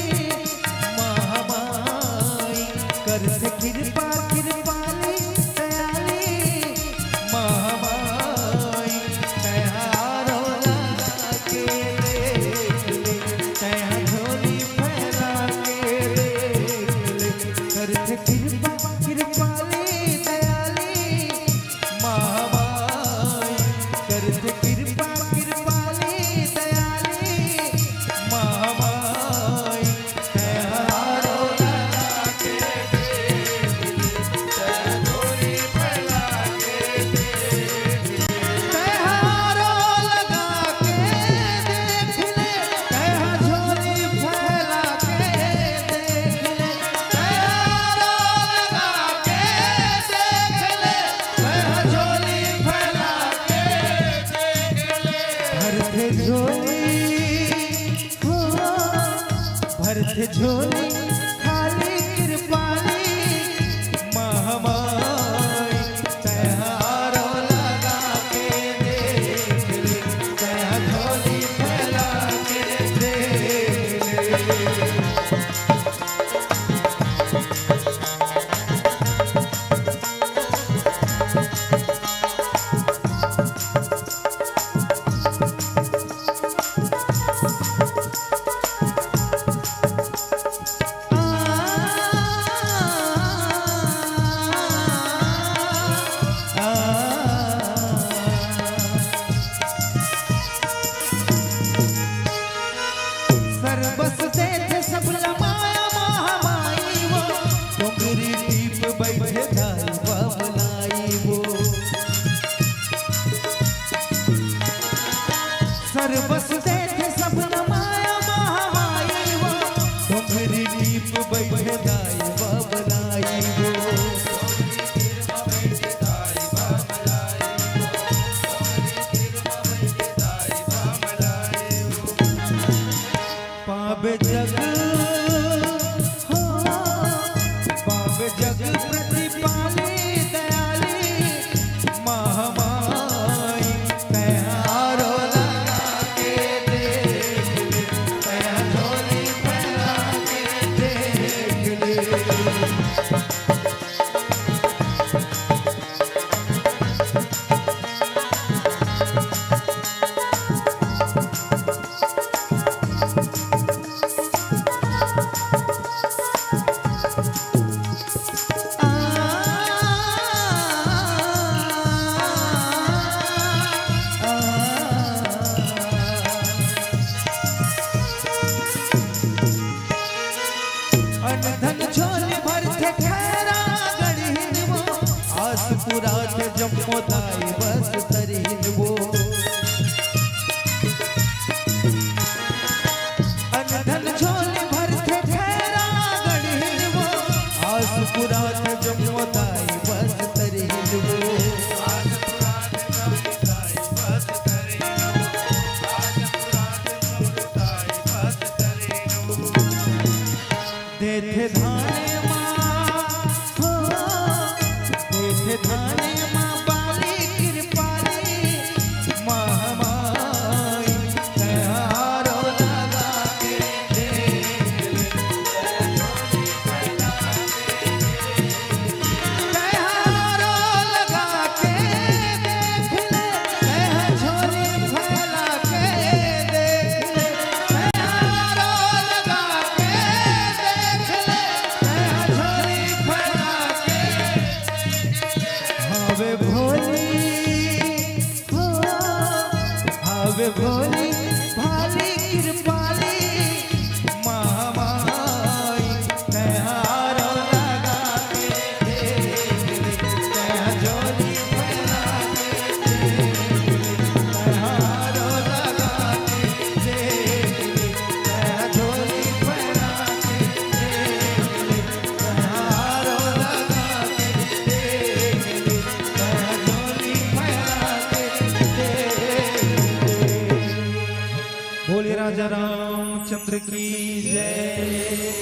महामाई, करथे कृपा कृपाली दयाली महामाई। तैहारो लगा के देख ले, तैहा झोली फैला के देख ले। करथे कृपा कृपाली दयाली महामाई, करथे कृपा कृपाली दयाली महामाई। तैहारो लगा के देख ले, तैहा झोली फैला के देख ले। तैहारो लगा के देख ले, तैहा झोली फैला के देख ले। तैहारो लगा के देख ले, तैहा झोली फैला के देख ले। भरथे झोली हो, भरथे झोली खाली कृपाली महामाई। तैहारो लगा के देख ले, तैहा झोली फैला के देख ले। सरबस देथे सबला माया महामाई वो, डोंगरी टीप बइठे दाई बबलाई वो। सरबस देथे सबला माया महामाई वो, डोंगरी टीप बइठे दाई बबलाई वो। पावे जग हो, पावे जग प्रतिपाली दयाली महामाई। तैहारो लगा के देख ले, तैहा झोली फैला के देख ले। अन धन झोली भरथे खैरा गढ़िन वो, आस पुरात जम्मो दाई बस धरिन वो। रामचंद्र की जय।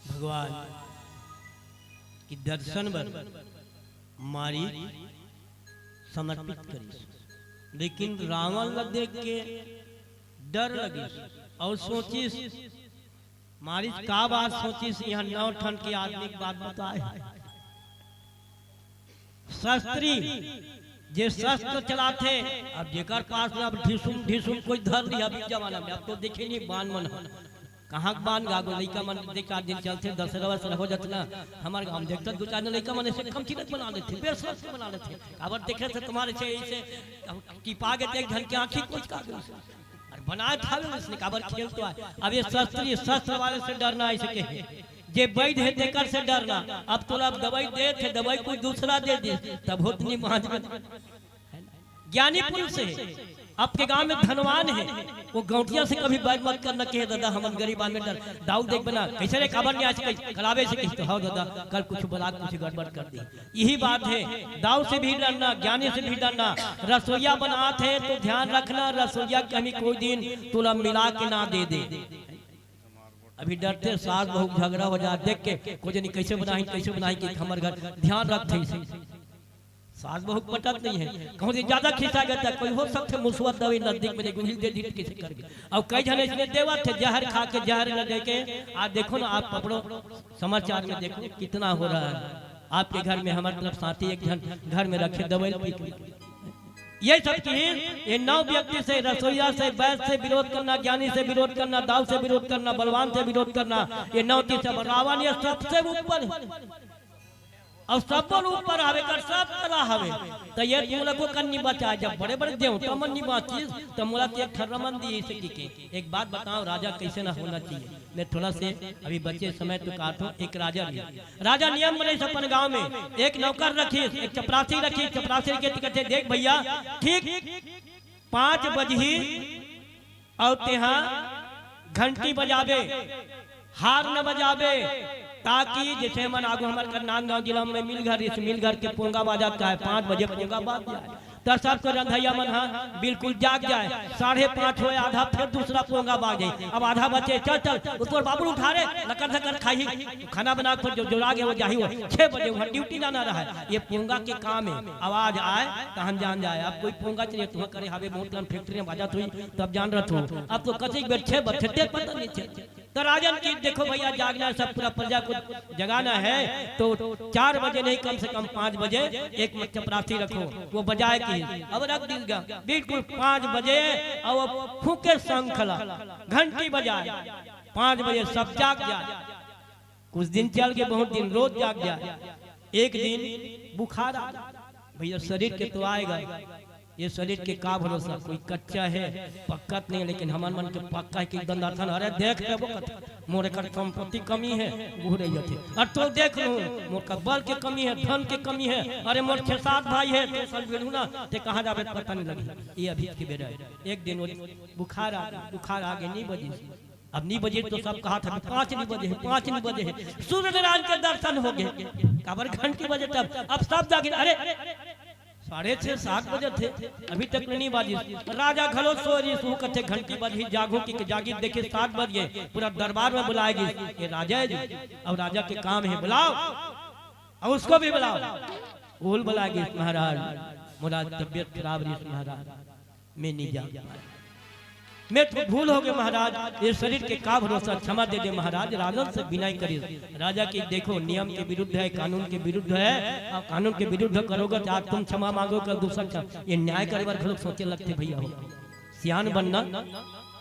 भगवान के दर्शन बर मारीच समर्पित करिस, लेकिन रावण ला देख के डर लगिस अउ सोचिस, मारीच का बात सोचिस, इहाँ नौ ठन के आदमी के बात बताए। शस्त्री, जे शस्त्र चलाथे, अब जेकर पास में अब ढिसुम ढिसुम कोई धर लिही, अभी जमाना में अब तो देखे नहीं बान मन ह। कहाँ के बान गागो, लइका मन दे चार दिन चलथे, दशहरा वशहरा हो जाथे ना, हमर गाँव में देखथन दू चार झन लइका मन ऐसे कम चीज बना लेथे, बेशस्त्र बना लेथे। काबर देखे थे तुम्हारे से ऐसे, अब टिपा के देख धन के आँखी कुछ का गई। अउ बनाए त हवे उसने, काबर खेल तो आय। अब ये शस्त्री, शस्त्र वाले से डरना, ऐसे कहे, जे वैद्य हे तेकर से डरना। अब तोला दवाई देथे, दवाई कोई दूसरा दे दे, तब होत नहीं महाजन। ज्ञानी पुरुष हे, आपके गांव में धनवान हे, वो गौंटिया से कभी बैर मत करना, कहे दादा हमन गरीब आदमी, डर दाऊ देख बना कैसे रे, काबर नहीं आज कल करावे से कही तो, हाँ दादा कल कुछ बला कुछ गड़बड़ कर दी। यही बात हे, दाऊ से भी डरना, ज्ञानी से भी डरना। रसोइया बनात हे तो ध्यान रखना, रसोइया के कमी कोई दिन तोला मिला के ना दे दे। अभी डरथे सास बहू झगड़ा हो जाय देख के, कोई जनी कैसे बनाही, कैसे बनाही कि हमर घर ध्यान रखथे इसे। सास बहू पटत नहीं हे, कहूँ से ज्यादा खिसा गया था, कोई हो सकथे मुसवा दवाई नजदीक में नहीं, गुहिल दे दी कैसे करके। अउ कई झन इसने देवत हे जहर खा के, जहर न दे के। आज देखो ना, आप पकड़ो, समाचार में देखो कितना हो रहा है। आपके घर में हमारी तरफ साथी एक झन घर में रखे दवाई पी के। ये सब की ये नौ व्यक्ति से, रसोइया से, वैद्य से विरोध करना, ज्ञानी से विरोध करना, दाऊ से विरोध करना, बलवान से विरोध करना, ये नौ चीज से रावण ये सबसे ऊपर है। अउ सबो ले ऊपर हवे, कर सब कला हवे। त ये तुम लोग को कन्नी बचाए, जब बड़े-बड़े देवता मन नहीं बाँचिस, त मोला तो एक ठर्रा मन दिए इसे की के। एक बात बताओ, राजा कैसे ना होना चाहिए। मैं थोड़ा से अभी बचे समय तो कहत हूँ, एक राजा रहिस। राजा नियम बने अपन गांव में, एक नौकर रखिस, एक चपरासी रखिस। चपरासी के कहथे, "देख भैया, ठीक पाँच बजही अउ तेहा घंटी बजाबे, हार न बजाबे, ताकि जैसे मन आगू हमर करनांदगांव जिला में मिलघर, इस मिलघर के पोंगा बाजत का है, पाँच बजे पोंगा बाज जाए, त सबको रंधैया मन हा बिल्कुल जाग जाए। साढ़े पाँच होए, आधा फिर दूसरा पोंगा बाजे, अब आधा बचे, चल चल, उसको बाबू उठा रे, लकर धकर खाही, खाना बना के जो जोरा गे वो जाही, वो छह बजे वहाँ ड्यूटी जाना रहा है। ये पोंगा के काम है, आवाज आए तहन जान जाए। अब कोई पोंगा चलिए तुम्हें करे हवे, बहुत कन फैक्ट्री में बाजत हुई, तब जान रहा तू। अब तो कथी बेर छह बजे, छह पता नहीं छह। तो राजन की देखो भैया, जागना है, सब पूरा प्रजा को जगाना है, तो चार बजे नहीं, कम से कम पाँच बजे एक चपरासी रखो, वो बजाए की। अब रख दी गया बिल्कुल पाँच बजे, और वो फूके शंखला, घंटी बजाए, पाँच बजे सब जाग जाए। कुछ दिन चल के, बहुत दिन रोज जाग जाए। एक दिन बुखार आ गया। भैया, शरीर के तो आएगा, ये शरीर के का भरोसा, कोई कच्चा है, पक्का नहीं, लेकिन हमर मन के पक्का है कि एकदम दर्शन, अरे देख लेबो कत-, मोर एकर संपत्ति कमी है, वो रह जाते। और तो देख लूँ, मोर का बल के कमी है, धन के कमी है, अरे मोर छह सात भाई है, तो सन बेलू ना, ते कहाँ जाबे पता नहीं लगी। ये अभी की बेरा है। एक दिन वो बुखार आ, बुखार आ गई, नहीं बजी। अब नी बजे तो सब कहा था, "पाँच नी बजे है, पाँच नी बजे है।" सूर्य नारायण के दर्शन हो गए। काबर घंटी बजे तब, अब सब जागे, "अरे, साढ़े छह, सात बजे थे, अभी तक नहीं बाजी।" राजा घलो सो रही, सो कथे, "घंटी बजी, जागो कि जागी।" देखे सात बज गए, पूरा दरबार में बुलाएगी, "ये राजा है जी, अब राजा के काम है, बुलाओ, अब उसको भी बुलाओ।" बोल बुलाएगी, "महाराज, मोला तबियत खराब रही महाराज।" मैं नहीं जा पाया, मैं तो भूल हो गए महाराज, ये शरीर के का भरोसा, क्षमा दे दे महाराज। राजन से विनय करिए। राजा की देखो, नियम के विरुद्ध है, कानून के विरुद्ध है, और कानून के विरुद्ध करोगे तो आज तुम क्षमा मांगो, कल दूसरा क्षमा। ये न्याय करे बर घलोक सोचे लगते भैया हो। सियान बनना,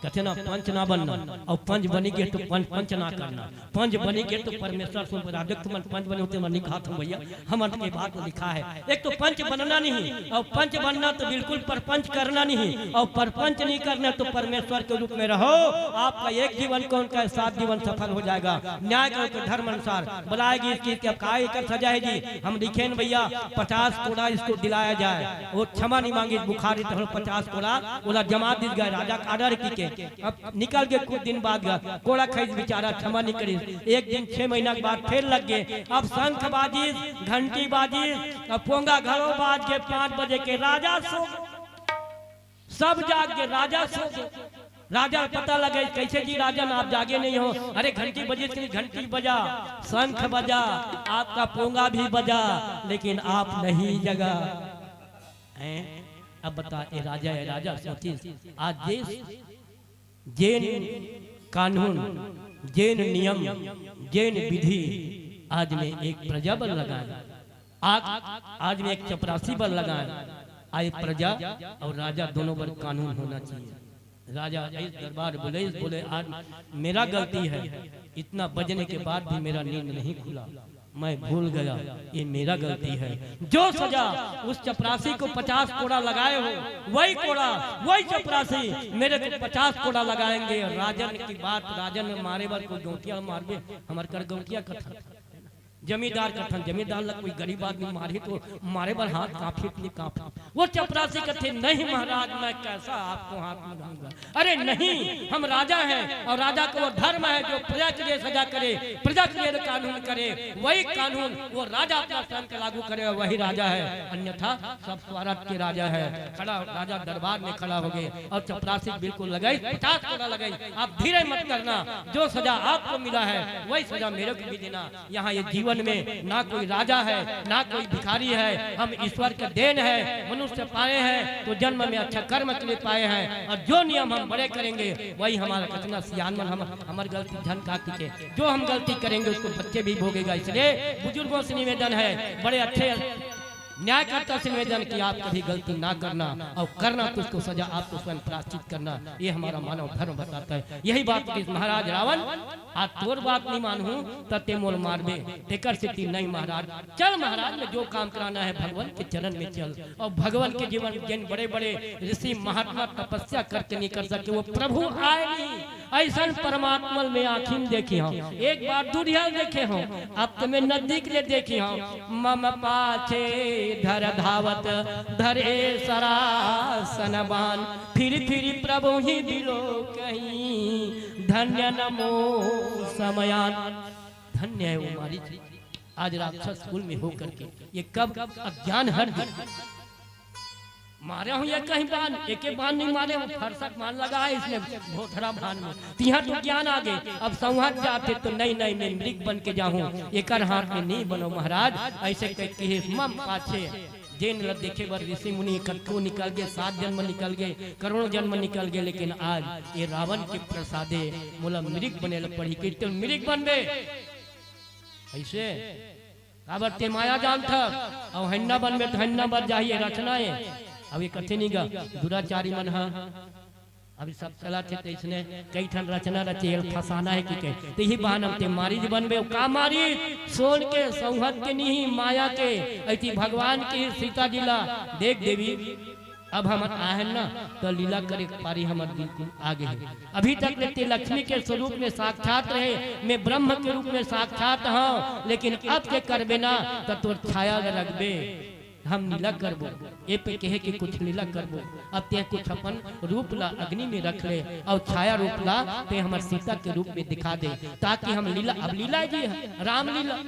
कहते ना पंच ना बनना, और पंच बनी गए तो पंच, पंच ना करना। पंच बनी गए तो परमेश्वर से ऊपर आदे, तुमन पंच बने होते मन नहीं कहा था भैया, हमन के बात में लिखा है। एक तो पंच बनना नहीं, और पंच बनना तो बिल्कुल परपंच करना नहीं, और परपंच नहीं करना तो परमेश्वर के रूप में रहो। आपका एक जीवन कौन का है, सात जीवन सफल हो जाएगा। न्याय करो के धर्म अनुसार बुलाएगी इसकी, क्या काय एकर सजा है जी? हम लिखे न भैया, पचास कोड़ा इसको दिलाया जाए। वो क्षमा नहीं मांगी, बुखार तो पचास कोड़ा, ओला जमा दी गए, राजा का आर्डर की के। के। अब निकल के कुछ दिन बाद गा, कोड़ा खइस बेचारा, क्षमा नहीं करिस। एक दिन छह महीना के बाद फेर लग गे। अब शंख बाजिस, घंटी बाजिस, अब पोंगा घलो बाज गे। पाँच बजे के राजा सो, सब जाग गे, राजा सो गे। राजा ल पता लगे, "कैसे जी राजन, आप जागे नहीं हो?" "अरे घंटी बजिस कि घंटी बजा, शंख बजा, आपका पोंगा भी बजा, लेकिन आप नहीं जगा।" हैं? अब बता, ए राजा, ए राजा सोचिस, आज देश जेन कानून, जेन नियम, जेन विधि आज मैं एक प्रजा बर लगाएंव, आज, आज मैं एक चपरासी बर लगाएंव, आज प्रजा अउ राजा दोनों बर कानून होना चाहिए। राजा इस दरबार बुलाइस, बोले, "आज मेरा गलती है, इतना बजने के बाद भी मेरा नींद नहीं खुला।" मैं भूल गया, ये मेरा गलती है। जो सजा उस चपरासी को पचास कोड़ा लगाए हो, वही कोड़ा, वही चपरासी मेरे को पचास कोड़ा लगाएंगे। राजन की बात, राजन मारे बर कोई गौंटिया मारबे, हमर कर गौंटिया कथन, जमींदार कथन, जमींदार ला कोई गरीब आदमी मारही तो मारे बर हाथ कांपही, इतनी कांपही। वो चपरासी कथे, "नहीं महाराज, मैं कैसा आपको हाथ लगाऊंगा?" "अरे नहीं, हम राजा हैं और राजा का वो धर्म है जो प्रजा के लिए सजा करे, प्रजा के लिए कानून करे, वही कानून वो राजा अपना स्वयं का लागू करे और वही राजा है, अन्यथा सब स्वार्थ के राजा है।" खड़ा राजा दरबार में खड़ा हो गए और चपरासी बिल्कुल लगाई, पचास कोड़ा लगाई, "आप धीरे मत करना, जो सजा आपको मिला है वही सजा मेरे को भी देना।" यहाँ ये जीवन में ना कोई राजा है, ना कोई भिखारी है, हम ईश्वर के देन है, मनुष्य पाए हैं तो जन्म में अच्छा कर्म के लिए पाए हैं, और जो नियम हम बड़े करेंगे वही हमारा कतना सियान मन हम, हमर गलती झन का कीके, जो हम गलती करेंगे उसको बच्चे भी भोगेगा। इसलिए बुजुर्गों से निवेदन है, बड़े अच्छे न्यायकर्ता से निवेदन कि आप कभी गलती ना करना, और करना तो उसको सजा आपको स्वयं प्राश्चित करना। ये हमारा मानव धर्म बताता है। यही बात कि महाराज रावण, "आज तोर बात नहीं मानहूं त ते मोल मारबे, तेकर सेती नहीं महाराज, चल महाराज, मैं जो काम कराना है भगवान के चरण में चल।" और भगवान के जीवन जिन बड़े बड़े ऋषि महात्मा तपस्या करके नहीं कर सके, वो प्रभु आए नहीं, ऐसन परमात्मा में आँखी में देखी हूँ, एक बार दूरिया देखे हूँ, अब तो मैं नजदीक ले देखी हूँ। "मम पाछे धर धावत धरे सरासन बान, फिर फिर प्रभु ही बिलो कहीं, धन्य नमो समयान।" धन्य है वो मारीच, आज राक्षस कुल में होकर के ये कब अज्ञान हट गया। मारे हूँ ये कहीं बान, एके बान नहीं मारे हूँ, फरसक बान लगा है इसने भोथरा भान में। तिहा तो ज्ञान आ गए, अब संवत जाते तो नहीं, नहीं, मैं मृग बन के जाहूँ, एकर हाथ में नहीं बनो महाराज। ऐसे कह के मम पाछे जेन ल देखे बर ऋषि मुनि कतको निकल गए, सात जन्म निकल गए, करोड़ों जन्म निकल गए, लेकिन आज ये रावण के प्रसादे मोला मृग बने ल पड़ी। कहिते मृग बनबे ऐसे काबर ते माया जानथस, अउ हन्ना बनबे त हन्ना बन जाही, ये रचना हे। अब ये कथे नहीं गा, दुराचारी मन ह अभी सब चलत हे, तइसने कई ठन रचना रचे, एल फसाना हे कि कहे, ते ही बहाना म ते मारीच बनबे, अउ का मारीच? सोन के, सौंहत के नहीं, माया के। अइती भगवान के सीता जी ला, देख देवी, अब हमन आहन ना, त लीला करे के पारी हमर बिल्कुल आगे हे। अभी तक ले ते लक्ष्मी के स्वरूप में साक्षात रहे, मैं ब्रह्म के रूप में साक्षात हूँ, लेकिन अब के करबे ना, त तोर छाया ल रखबे, हम लीला करबो। ए पे कहे कि कुछ लीला करबो, अब ते कुछ अपन रूप ला अग्नि में रख ले, अउ छाया रूप ला ते हमर सीता के रूप में दिखा दे, ताकि हम लीला, अब लीला जी हे, रामलीला,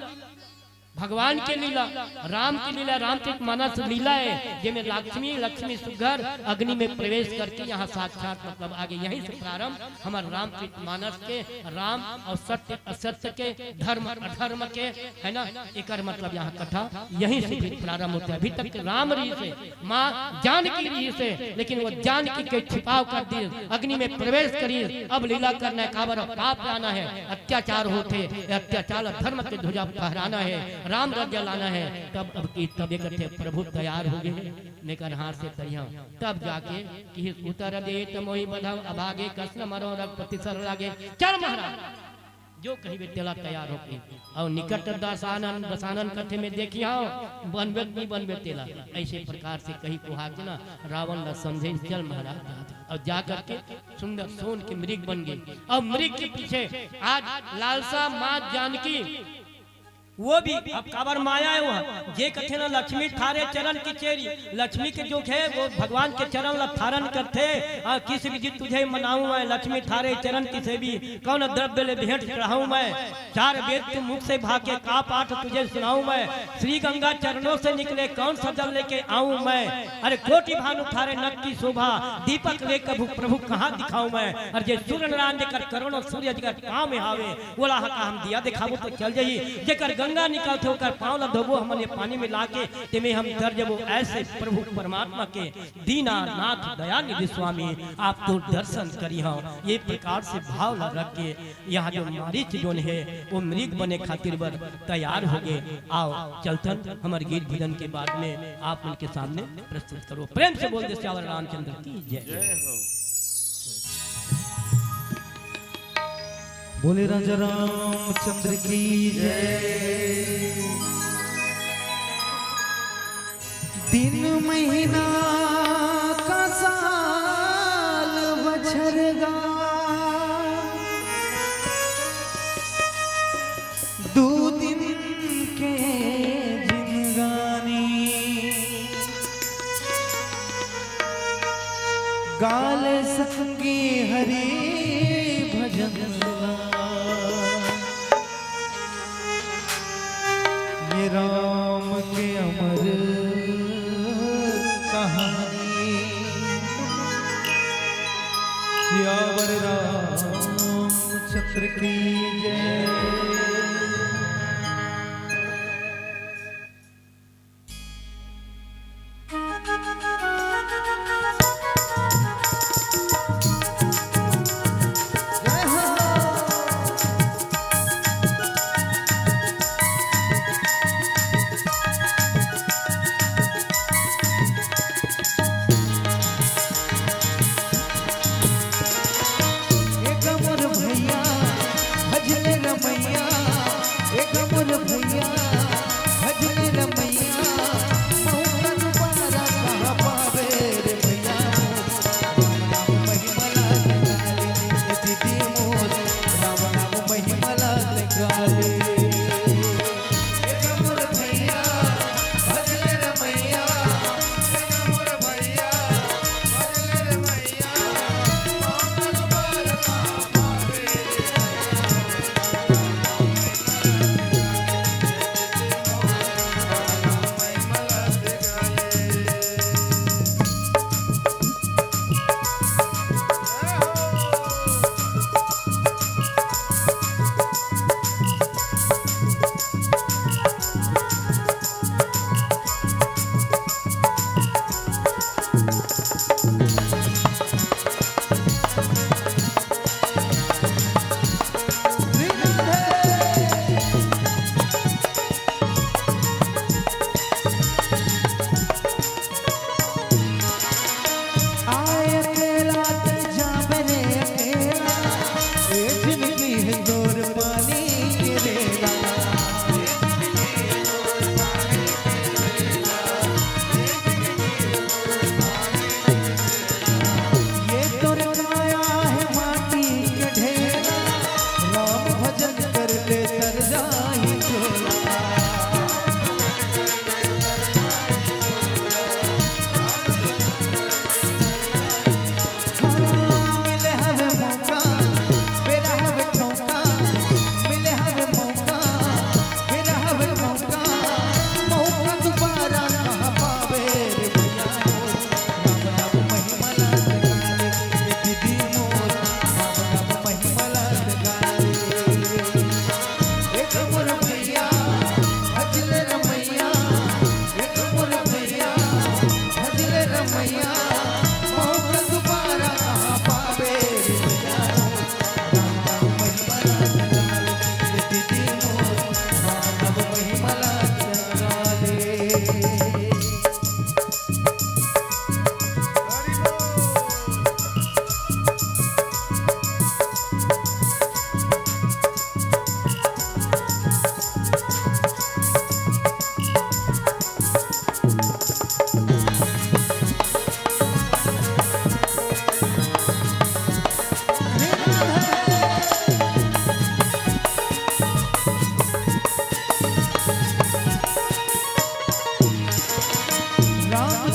भगवान के लीला, राम की लीला, रामचरित मानस लीला हे, जेमे लक्ष्मी, लक्ष्मी सुघर अग्नि में प्रवेश करके यहाँ साक्षात, मतलब आगे यहीं से प्रारंभ हमर रामचरित मानस के, राम अउ सत्य असत्य के, धर्म अधर्म के, है ना, एकर मतलब यहाँ कथा यहीं से भी प्रारंभ होथे। अभी तक राम रहिस हे, माँ जानकी रहिस हे, लेकिन वो जानकी के छिपाव कर दिस, अग्नि में प्रवेश करिस। अब लीला करना हे, काबर पाप जाना हे, अत्याचार होथे, ये अत्याचार धर्म के ध्वजा फहराना हे, राम राज्य लाना हे। तब, अब की, तब ये कथे प्रभु तैयार हो गए, मेकर हाथ से तैयार, तब जाके कि उतर देत मोहि बधव अभागे, कसन मरो रघुपति सर लागे। चल महाराज, जो कहिबे तेला तैयार होके। अउ निकट दसानन, दसानन कथे में देखी हव, बनबे कि नहीं बनबे तेला। ऐसे प्रकार से कही कुहा के ना रावण ला समझे, चल महाराज। अउ जा करके सुंदर सोन के मृग बन गए। अउ मृग के पीछे आज लालसा माँ जानकी वो भी अब काबर माया हे वो, जे कथे ना लक्ष्मी थारे चरण की चेरी, लक्ष्मी के जो हे वो भगवान के चरण ला थारन करथे। आ, किस विधि तुझे मनाऊं मैं, लक्ष्मी थारे चरण की सेवी, कौन द्रव्य ले भेंट चढ़ाऊं मैं। चार वेद तू मुख से भाके, का पाठ तुझे सुनाऊं मैं। श्री गंगा चरणों से निकले, कौन सा जल लेके आऊं मैं। अरे कोटि भानु थारे नख की शोभा, दीपक ले कभू प्रभु कहाँ दिखाऊं मैं। अरे जे सूर्य नारायण जेकर करोड़ों सूर्य जेकर पाँव में हावे, ओला हा का हम दिया देखाबो तो चल जाही। जेकर गंगा निकलथे ओकर पाँव ला धोबो हमन ये पानी में लाके, तेमे हम तर जबो। ऐसे प्रभु परमात्मा के दीनानाथ दयानिधि स्वामी, आप तो दर्शन करिहव। ये प्रकार से भाव ला रख के यहाँ जो मारीच जोन हे, वो मृग बने खातिर बर तैयार हो गए। आओ चलथन, हमर गीत भजन के बाद में आप मन के सामने प्रस्तुत करो। प्रेम से बोल दे सियावर रामचंद्र की जय। बोले राजा रामचंद्र की जय। दिन महीना का साल बछर गा, दू दिन के जिनगानी। गाले संगी हरि भजन ला। ये राम के अमर कहानी। सियावर रामचंद्र की जय।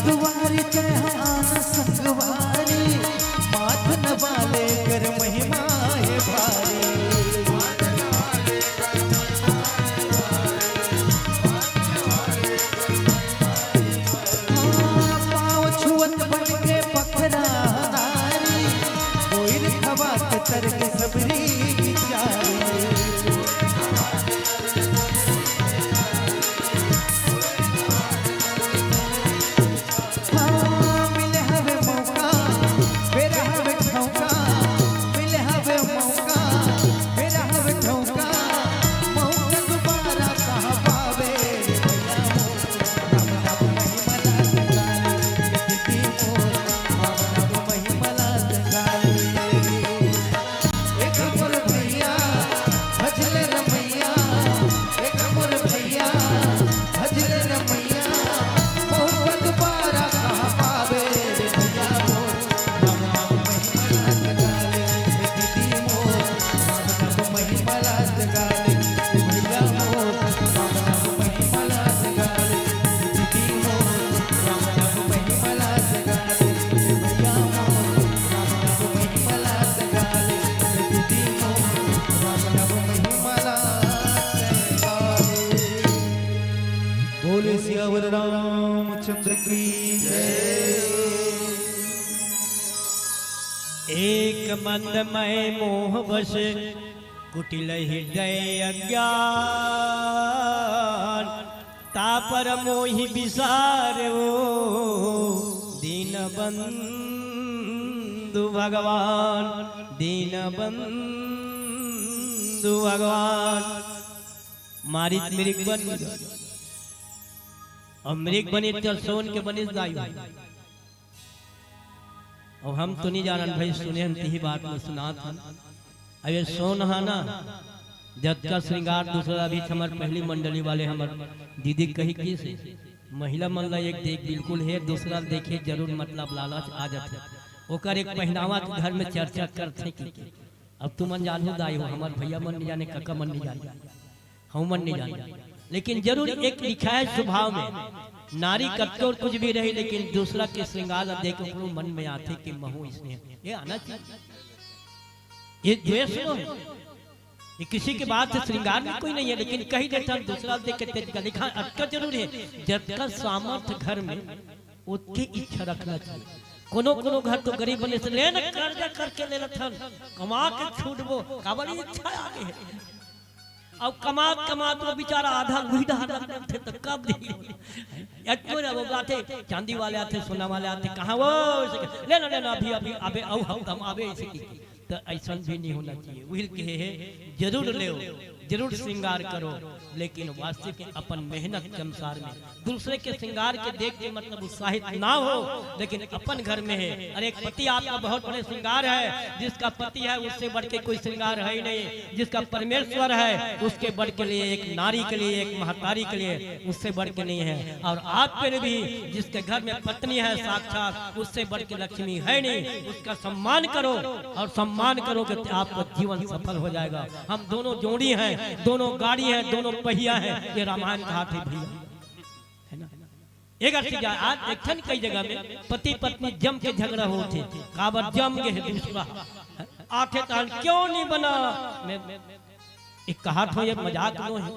दुआरी तैं आन संगवारी, माथ नवाले कर महिमा हे भारी। हाँ, पाँव छुअत बन के पखरा नारी, कोई खवा के तर के सबरी बिचारी। हाँ, मिले हवे मौका, बेरा हवे ठौका, मिले हवे मौका, बेरा हवे ठौका, मौका दोबारा कहाँ पावे रे भैया मोर, राम राम महिमा लाल गावे, दीदी मोर, राम राम महिमा लाल गावे। एक मोर भैया, भजले रमैया, एक मोर भैया, भजले रमैया, मोहब्बत पारा कहाँ पावे रे भैया मोर, राम राम महिमा लाल गावे, दीदी मोर, राम राम महिमा लाल गावे, भैया मोर, राम राम महिमा लाल गावे, दीदी मोर, राम राम महिमा लाल गावे, भैया मोर, राम राम महिमा लाल गावे, दीदी मोर, राम राम महिमा लाल गावे। बोले सियावर रामचंद्र की जय। एक मंद मय मोह बस कुटिल हृदय अज्ञान, तापर मोहि बिसारे ओ दीन बंधु भगवान, दीन बंधु भगवान। मारिच मृग बन, अउ मृग बनिस त सोन के बनिस दाई। अउ हम तो नहीं जानन भाई, सुने हन तिही बात में सुनात हन। अब ये सोन हा ना, जतका श्रृंगार दूसरा, अभी हमर पहली मंडली वाले हमर दीदी कही कि से महिला मन ला एक देख बिल्कुल हे, दूसरा देखे जरूर, मतलब लालच आ जाथे। ओकर एक पहनावा के घर में चर्चा करथे कि, अब तुमन जानहू दाई हो, हमर भैया मन नहीं जाने, कका मन नहीं जाने, हम मन नहीं जाने, लेकिन जरूर एक लिखा है स्वभाव में, नारी कतको कुछ भी रही, लेकिन दूसरा के श्रृंगार ला देख ओकरो मन में आथे कि महू इसने, ये आना चाहिए। ये द्वेष नो है, ये किसी के बात से श्रृंगार में कोई नहीं है, लेकिन कही देथन दूसरा देख के तेज का लिखा अटका जरूर है। जतका सामर्थ्य घर में ओतके इच्छा रखना चाहिए। कोनो कोनो घर तो गरीब बने से लेना कर्जा करके ले लेथन, कमा के छूटबो, काबर इच्छा आगे है। अब कमात कमात वो बेचारा आधा लुही डहार लग जाथे त कब दी? अतको ना वो आथे, चांदी वाले आथे, सोना वाले आथे, कहाँ वो? ऐसे कहे, "ले लो, ले लो, अभी, अभी, अबे, अउ हफ्ता में आबे," ऐसे की। त ऐसन भी नहीं होना चाहिए। उहिल कहे है, जरूर लेव, जरूर श्रृंगार करो, लेकिन वास्तविक में अपन मेहनत के अनुसार में। दूसरे के श्रृंगार के देख के मतलब उत्साहित ना हो, लेकिन अपन घर में है। अरे, एक पति आपका बहुत बड़े श्रृंगार है, जिसका पति है उससे बढ़ के कोई श्रृंगार है ही नहीं, जिसका परमेश्वर है उसके बढ़ के लिए, एक नारी के लिए, एक महतारी के लिए उससे बढ़ के नहीं है। और आप पर भी, जिसके घर में पत्नी है साक्षात, उससे बढ़ के लक्ष्मी है नहीं, उसका सम्मान करो, और सम्मान करोगे तो आपका जीवन सफल हो जाएगा। हम दोनों जोड़ी हैं, दोनों गाड़ी है, दोनों पहिया है, ये रामायण कहाथे भैया, है ना? एक अर्थ क्या, आज देखथन कई जगह में पति पत्नी जम के झगड़ा होथे, काबर जम के है दूसरा, आथे तान क्यों नहीं बना? मैं एक कहात हो, ये मजाक नो है,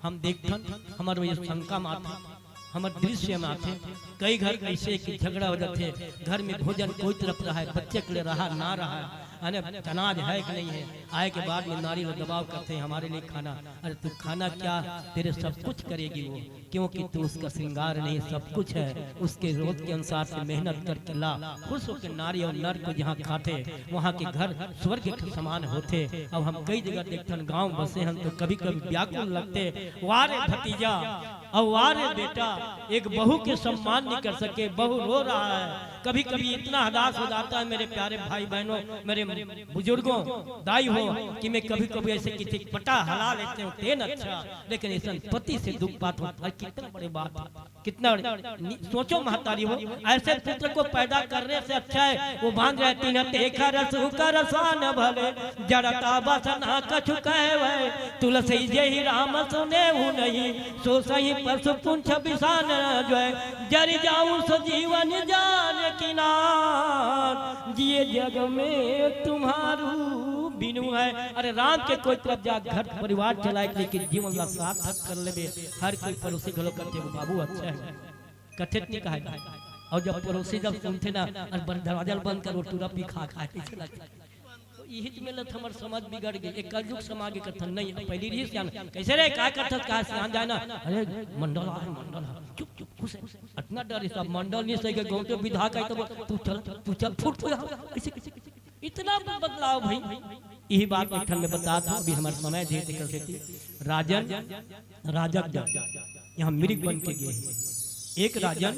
हम देखथन, हमर ये शंका में आथे, हमर दृश्य में आथे, कई घर ऐसे कि झगड़ा हो जाथे, घर में भोजन कोई तरफ रहा है, बच्चे के लिए रहा ना रहा है, अने अनाज है कि नहीं है, आए के बाद में नारी ला दबाव करथे, "हमारे लिए खाना।" अरे तू खाना क्या, तेरे सब कुछ करेगी वो, क्योंकि तू उसका श्रृंगार नहीं, सब कुछ है। उसके रोज के अनुसार से मेहनत करके ला। खुश होकर नारी और नर को जहाँ खाते, वहाँ के घर स्वर्ग के समान होते। अब हम कई जगह देखथन, गाँव बसे हम तो कभी कभी व्याकुल लगते, "वाह रे भतीजा, और वाह रे बेटा, एक बहू के सम्मान नहीं कर सके, बहू रो रहा है।" कभी कभी इतना हदास हो जाता है मेरे प्यारे भाई बहनों, मेरे बुजुर्गों, दाई हो, कि मैं कभी कभी ऐसे किसी पटा हला लेते हूँ, तेन अच्छा, लेकिन ऐसा पति से दुख पात हो, अरे कितना बड़ी बात है, कितना बड़ी। नि-, सोचो महतारी हो, ऐसे पुत्र को पैदा करने से अच्छा है वो बांध रहे, "तिन तेखा रस उकर सान भले, जड़ता बसना कछु कहवे, तुलसी जेहि राम सुनेहु नहीं, सो सही परसु पुंछ बिसान जो है, जरि जाऊं सजीवन जान किनार, जिए जग में तुम्हारू बिनु है। अरे राम के कोई तरफ जा, घर परिवार चलाए, लेकिन जीवन ला सार्थक कर लेबे। हर कोई पड़ोसी घलो कथे, "वो बाबू अच्छा है।" कथे त नहीं कहा जाए। और जब पड़ोसी जब सुनथे ना, "अरे बंद, दरवाजा ल बंद कर, वो टूरा पी खा खा," ऐसे लगथे। तो इही तो मिलत हमर समाज बिगड़ गए, एक कलयुग समाज के कथन नहीं। अब पहली रही सियान, "कैसे रे, काय कथस, कहा सियान जाए ना?" "अरे मंडल आ है, मंडल है।" "चुप चुप, खुश है।" इतना डर है सब, मंडल नहीं सही के गाँव के विधायक आए तो बोल, "तू चल, तू चल, फुट तू यहाँ।" ऐसे कैसे, इतना बदलाव भाई। यही बात एक ठन में बता था, अभी हमारे समय दे, देकर से थी। राजन, राजक दल यहाँ मिरिक बन के गए हैं। एक राजन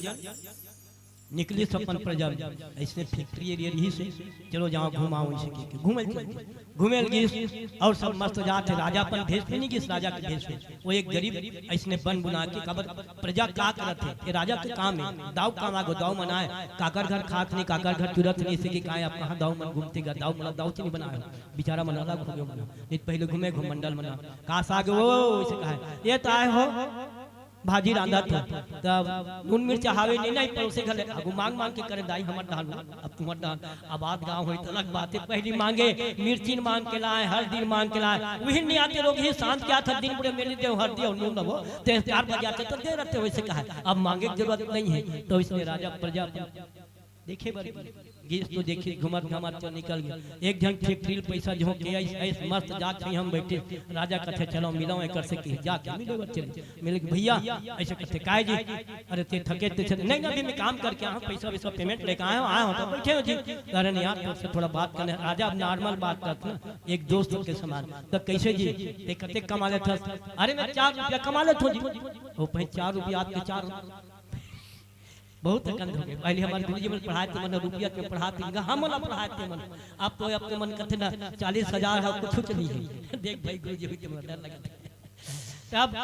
निकली सपन पर, जब ऐसने फैक्ट्री एरिया रही से, "चलो जाओ घुमाओ," ऐसे कह के घूमे चल गए। घूमे लगी और सब मस्त जात है। राजा अपन भेष में नहीं गिस, राजा के भेष में। वो एक गरीब ऐसने बन बुना के, काबर प्रजा का करत है, ये राजा के काम है, दाऊ काम आगो, दाऊ मनाए, काकर घर खात नहीं, काकर घर चुरत नहीं, इसे के काहे आप कहाँ दाऊ मन घूमते गा, दाऊ मन दाऊ चीनी बनाए हो, बेचारा मन अलग हो गयो मना, नहीं तो पहले घूमे घूम मंडल मना, का साग हो, इसे कहा है, ये तो आए हो, भाजी रांधत हो, तब नून मिर्च हावे नहीं, नहीं, पड़ोसी घर ले, आगू मांग मांग के करे दाई हमर दाल, अब तुम्हार दाल, अब आध गाँव होई तो अलग बात है, पहली मांगे, मिर्ची मांग के लाए, हल्दी मांग के लाए, वही नहीं आते लोग ही शांत क्या था, दिन बुढ़े मेरे देव हल्दी और नून लगो, ते चार बजे आते तो दे रहते, वैसे कहा है, अब मांगे की जरूरत नहीं है, तो इसलिए राजा प्रजा देखे बर गीस तो देखी घुमत घामत तो निकल गया। एक झन फैक्ट्री ल पैसा झोंक के आइस, आइस मस्त जात ही हम बैठे। राजा कथे, "चलो मिलो एकर से," कि जाके मिले बर चले। मिले कि, "भैया," ऐसे कथे, "काय जी?" "अरे ते थके ते छे?" "नहीं, नहीं, अभी मैं काम करके आया हूँ, पैसा वैसा पेमेंट लेके आया हूँ, आया हूँ तो बैठे हो जी।" "अरे नहीं यार, तुमसे थोड़ा बात करने।" राजा अब नॉर्मल बात करते ना, एक दोस्त के समान। "तो कैसे जी, ते कते कमा लेथस?" "अरे मैं चार रुपया कमा लेता हूँ जी।" "वो भाई चार रुपया आपके चार बहुत अकंद हो गए। पहले हमारे गुरुजी मन पढ़ाए थे, मन रुपया के पढ़ाते हैं, हम मन पढ़ाए थे मन। अब तो आपके मन कथे ना, चालीस हजार है, कुछ नहीं है।" देख भाई, गुरुजी भी तुम्हें डर लगे। तब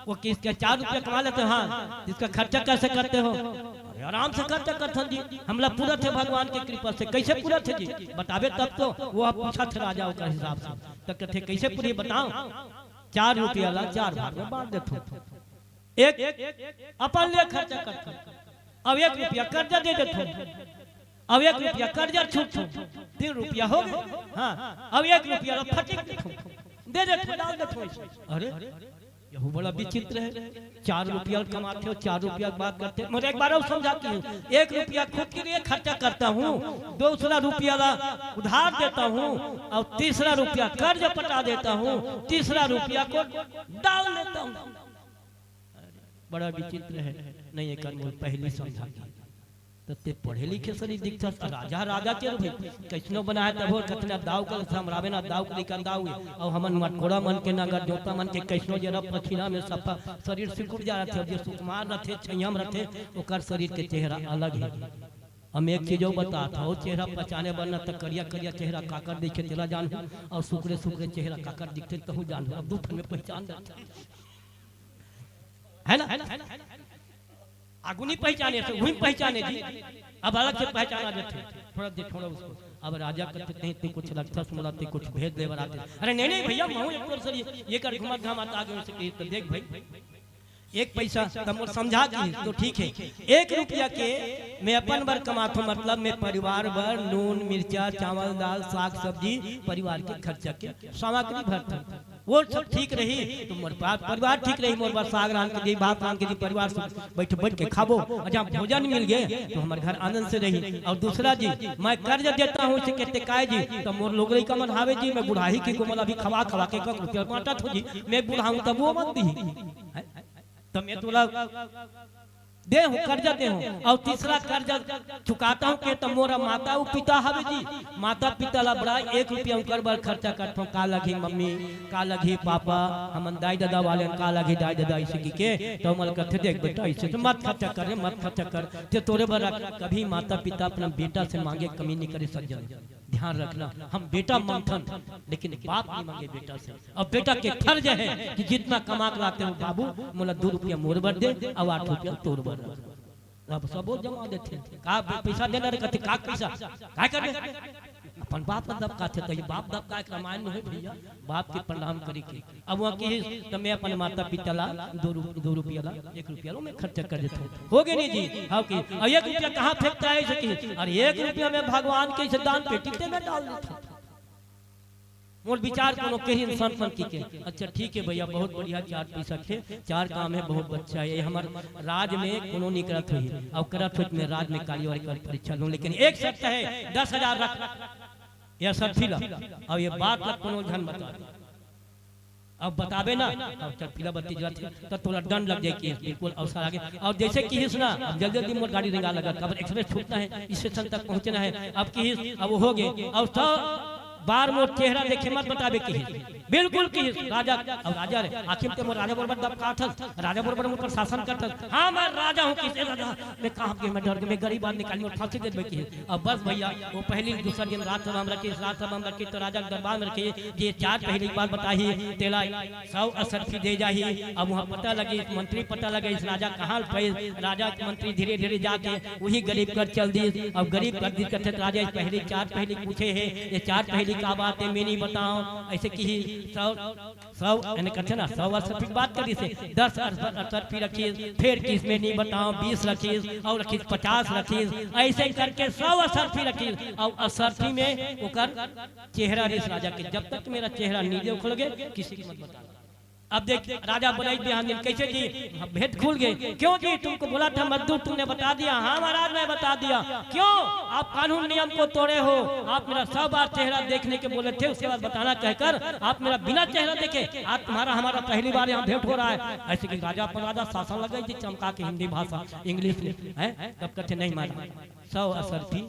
वो किसके चार रुपया कमा लेते हो, हाँ, जिसका खर्चा कैसे करते हो? अरे आराम से खर्चा करते हो जी, हमला पूरा थे भगवान की कृपा से। कैसे पूरा थे जी? बतावे तब तो। वो आप पूछा थे राजा ओकर हिसाब से, तो कथे, "कैसे पूरी बताओ?" "चार रुपया ला चार भाग में बांट देते हो।" एक अपन ले खर्चा करथों, अब एक रुपया कर्जा दे देथों, अब एक रुपया कर्जा छूटथों, तीन रुपया हो गए। हाँ, अब एक रुपया ला फटिक देथों, दे देथों, डाल देथों। अरे, यहू बड़ा विचित्र है। चार रुपया कमाते हो, चार रुपया की बात करते हैं। मुझे एक बार और समझाती हूँ, एक रुपया खुद के लिए खर्चा करता हूँ, दूसरा रुपया ला उधार देता हूँ और तीसरा रुपया कर्ज पटा देता हूँ, तीसरा रुपया को डाल देता हूँ। बड़ा विचित्र है। नहीं, एक मोर पहली समझा के। त ते पढ़े लिखे सरी दिखथस, राजा, राजा के रूप में। कैसनो बनाए तभो कतना दाऊ के समरावे ना, दाऊ के लिखा दाऊ है। और हमन मटकोरा मन के, नगर जोता मन के, कैसनो जरा पखीना में सफा शरीर सिकुड़ जा रहथे, जे सुकुमार रहथे, छइयम रहथे, ओकर शरीर के चेहरा अलग है। हम एक चीजो बतात हूँ, चेहरा पहचाने बर न त करिया करिया चेहरा काकर दिखे तेला जानहूँ, और सुकरे सुकरे चेहरा काकर दिखथे तहू जानहूँ। अब दू ठन में पहचान रहथे। है ना? आगू नहीं पहचाने, तो वही पहचाने जी। अब अलग से पहचाना देथे। थोड़ा दे, छोड़ो उसको। अब राजा कहते, "नहीं, तू कुछ लगथस मोला, तू कुछ भेज दे बर आथे।" "अरे नहीं, नहीं भैया, महूँ एक तोर सरी ये कर घुमत घामत आ गए।" तो देख भाई, एक पैसा तब मोर समझा की तो ठीक है, एक रुपया के मैं अपन बर कमाथों, मतलब मैं परिवार बर नून, मिर्चा, चावल, दाल, साग, सब्जी, परिवार के खर्चा के सामग्री भरथों। वो सब ठीक रही तो मोर पा-, परिवार ठीक रही, मोर बर साग रांध के दी, भात रांध के दी, परिवार सब बैठ बैठ के खाबो। और जहाँ भोजन मिल गए तो हमर घर आनंद से रही। और दूसरा जी, मैं कर्ज देता हूँ इसे कहते काय जी, तो मोर लोग लइका मन हावे जी, मैं बुढ़ाही की कोमल अभी खवा खवा के एक रुपया बांटत हो जी, मैं बुढ़ाऊँ तब वो मत दी। हैं? तो मैं तोला दे हूँ, कर्जा दे हूँ, और तीसरा कर्जा चुकाता हूँ के तो मोरा माता अउ पिता हवे जी, माता पिता ला बड़ा एक रुपया उनकर बर खर्चा करता हूँ, का लगही मम्मी, का लगही पापा, हमन दाई ददा वाले हन, का लगही दाई ददा, इसे की के तो मोला कथे, "देख बेटा, इसे तो मत खर्चा कर रे, मत खर्चा कर, ते तोरे बर रख।" कभी माता पिता अपना बेटा से मांगे कमी नहीं करे सज्जन। ध्यान रखना, हम बेटा मांगथन, लेकिन बाप नहीं मांगे बेटा से। अब बेटा के फर्ज है कि जितना कमा के लाते हो बाबू, मोला दो रुपया मोर बर दे, अब आठ रुपया तोर बर रख। अब सबो जमा देथे। का पैसा देना रे, कथे, "का पैसा? काय करबे?" अपन बाप ला दबकाथे, त ये बाप दबकाए के रामायण नोहे भइया, बाप के प्रणाम करे के। अब वहाँ किहिस, त मैं अपन माता पिता ला दो रु-, दो रुपया ला, एक रुपया ला मैं खर्चा कर देथंव। हो गे नहीं जी, हाँ कि, अउ एक रुपया कहाँ फेंकता है, अइसे किहिस, अरे एक रुपया मैं भगवान के अइसे दान पेटी ते में डाल देथंव। मोर विचार कोनो कहिन संत मन कहिके, अच्छा ठीक है भइया, बहुत बढ़िया, चार पैसा के चार काम है, बहुत अच्छा है। ये हमर राज में कोनो नहीं करत होही, अउ करत होही त मैं राज में काली वाली कर परीक्षा लूं, लेकिन एक शर्त है, दस हजार रख, या सब फिल, अउ ये बात ला कोनो झन बता। अब बताबे ना, अब चल पीला बत्ती जलत हे, त तोला दंड लग जाए केस, बिल्कुल अवसर आगे। अउ जइसे किहिस ना, अब जल्दी जल्दी मोर गाड़ी रेंगा लगा, काबर एक्सप्रेस छूटना है, स्टेशन तक पहुंचना है। अब किहिस, अब हो गे, अउ सब बार मोर चेहरा देखे मत बताबे किहिस, बिल्कुल किहिस। राजा, अब राजा रे, आखिर ते मोर राजा बरोबर दबकाथस, राजा बरोबर मोर प्रशासन करथस। हाँ, मैं राजा हूँ, किसे राजा? मैं कहाँ के, मैं डर के, मैं गरीब आदमी, काली मोर फांसी दे देबे किहिस। अब बस भइया, वो पहली दूसरा दिन रात सभा में रखिस, रात सभा में रखिस, त राजा के दरबार में रखिस, जे चार पहली बात बताही, तेला सौ असरफी दे जाही। अब वहाँ पता लगिस, मंत्री पता लगिस, राजा कहाँ पाइस, राजा के मंत्री धीरे धीरे जाके वही गरीब कर चल दिस। अब गरीब कर दिस, कथे राजा, पहली चार पहली पूछे हे, ये चार पहली का बात है, मैं नहीं बताऊँ, अइसे किहिस। सौ, सौ, यानी कथे ना, सौ असरफी के बात करिस हे, दस असर-, असरफी रखिस, फेर किहिस मैं नहीं बताऊँ, बीस रखिस, अउ रखिस पचास रखिस, अइसे करके सौ असरफी रखिस। अउ असरफी में ओकर चेहरा रिहिस राजा के, जब तक मेरा चेहरा नहीं देखोगे, किसी को मत बताना। अब देख, राजा बोले, "बिहान दिन कैसे जी?" "हाँ, भेद खुल गए।" "क्यों जी? तुमको बोला था मजदूर, तुमने बता दिया।" "हाँ महाराज, मैं बता दिया।" "क्यों? आप कानून नियम को तोड़े हो। आप मेरा सौ बार चेहरा देखने के बोले थे, उसके बाद बताना कहकर आप मेरा बिना चेहरा देखे आज तुम्हारा हमारा पहली बार यहाँ भेंट हो रहा है।" अइसे कि राजा पर राजा शासन लगे जी, चमका के हिंदी भाषा, इंग्लिश में, हैं? तब कथे, "नहीं महाराज, सौ असरफी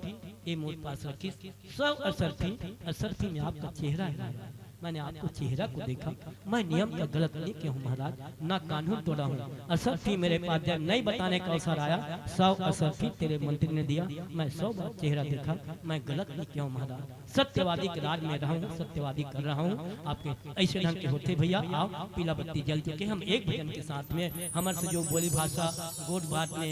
ये मोर पास रखिस, सौ असरफी, असरफी में आपका चेहरा है महाराज। मैंने आपको चेहरा को देखा, मैं नियम का गलत नहीं किया हूँ महाराज, ना कानून तोड़ा हूँ। असरफी मेरे पास जब नहीं बताने का अवसर आया, सौ असरफी तेरे मंत्री ने दिया, मैं सौ बार चेहरा देखा, मैं गलत नहीं किया हूँ महाराज। सत्यवादी के राज में रहा हूँ, सत्यवादी कर रहा हूँ।" आपके अइसे ढंग के होथे भइया। आओ, पीला बत्ती जल चुके, हम एक भजन के साथ में, हमर से जो बोली भाषा, गोठ बात में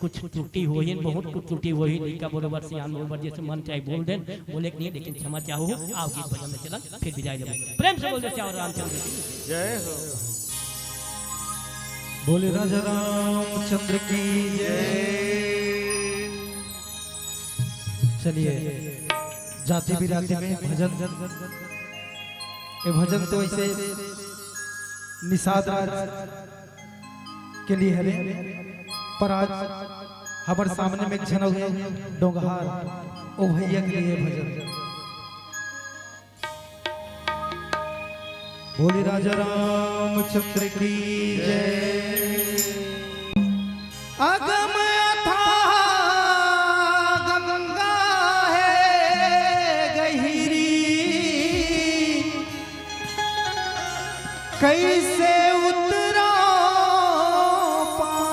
कुछ त्रुटि होही, बहुत कुछ त्रुटि होही, लइका बरोबर, सियान बरोबर, जइसे मन चाहे बोल देन, बोले के नहीं, लेकिन क्षमा चाहू। आओ गीत भजन में चलन, फिर विदाई लेबो। प्रेम से बोल दे सियावर रामचंद्र की। जय हो। बोले राजा रामचंद्र की जय। चलिए, जाति बिराती में भजन, ये भजन तो ऐसे निषाद राज के लिए हरे, पर आज हमर सामने में झन हुए डोंगहार, ओ भैया के लिए भजन। बोले राजा रामचंद्र की जय। अगम अथाह गंगा है गहिरी, कैसे उतरो पार।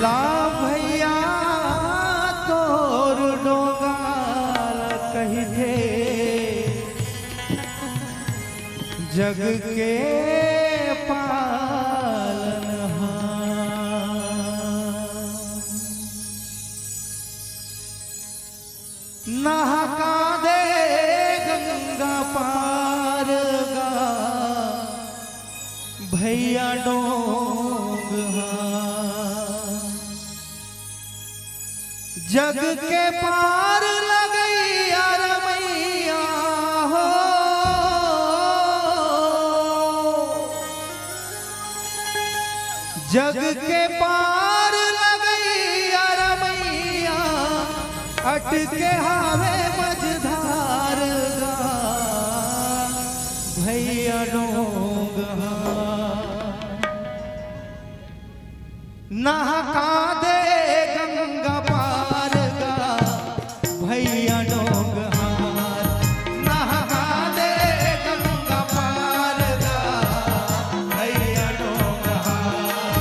ला भैया तोर डोंगा ल कहिथे जग के पालनहार। नहका दे गंगा पार गा भैया डोंगहार। जग के पार लगैया रे मैया हो। जग के पार लगैया रे मैया, अटके हावे मझधार गा भैया डोंगहार। नहका दे गंगा पार गा भैया डोंगहार। नहका दे गंगा पार गा भैया डोंगहार।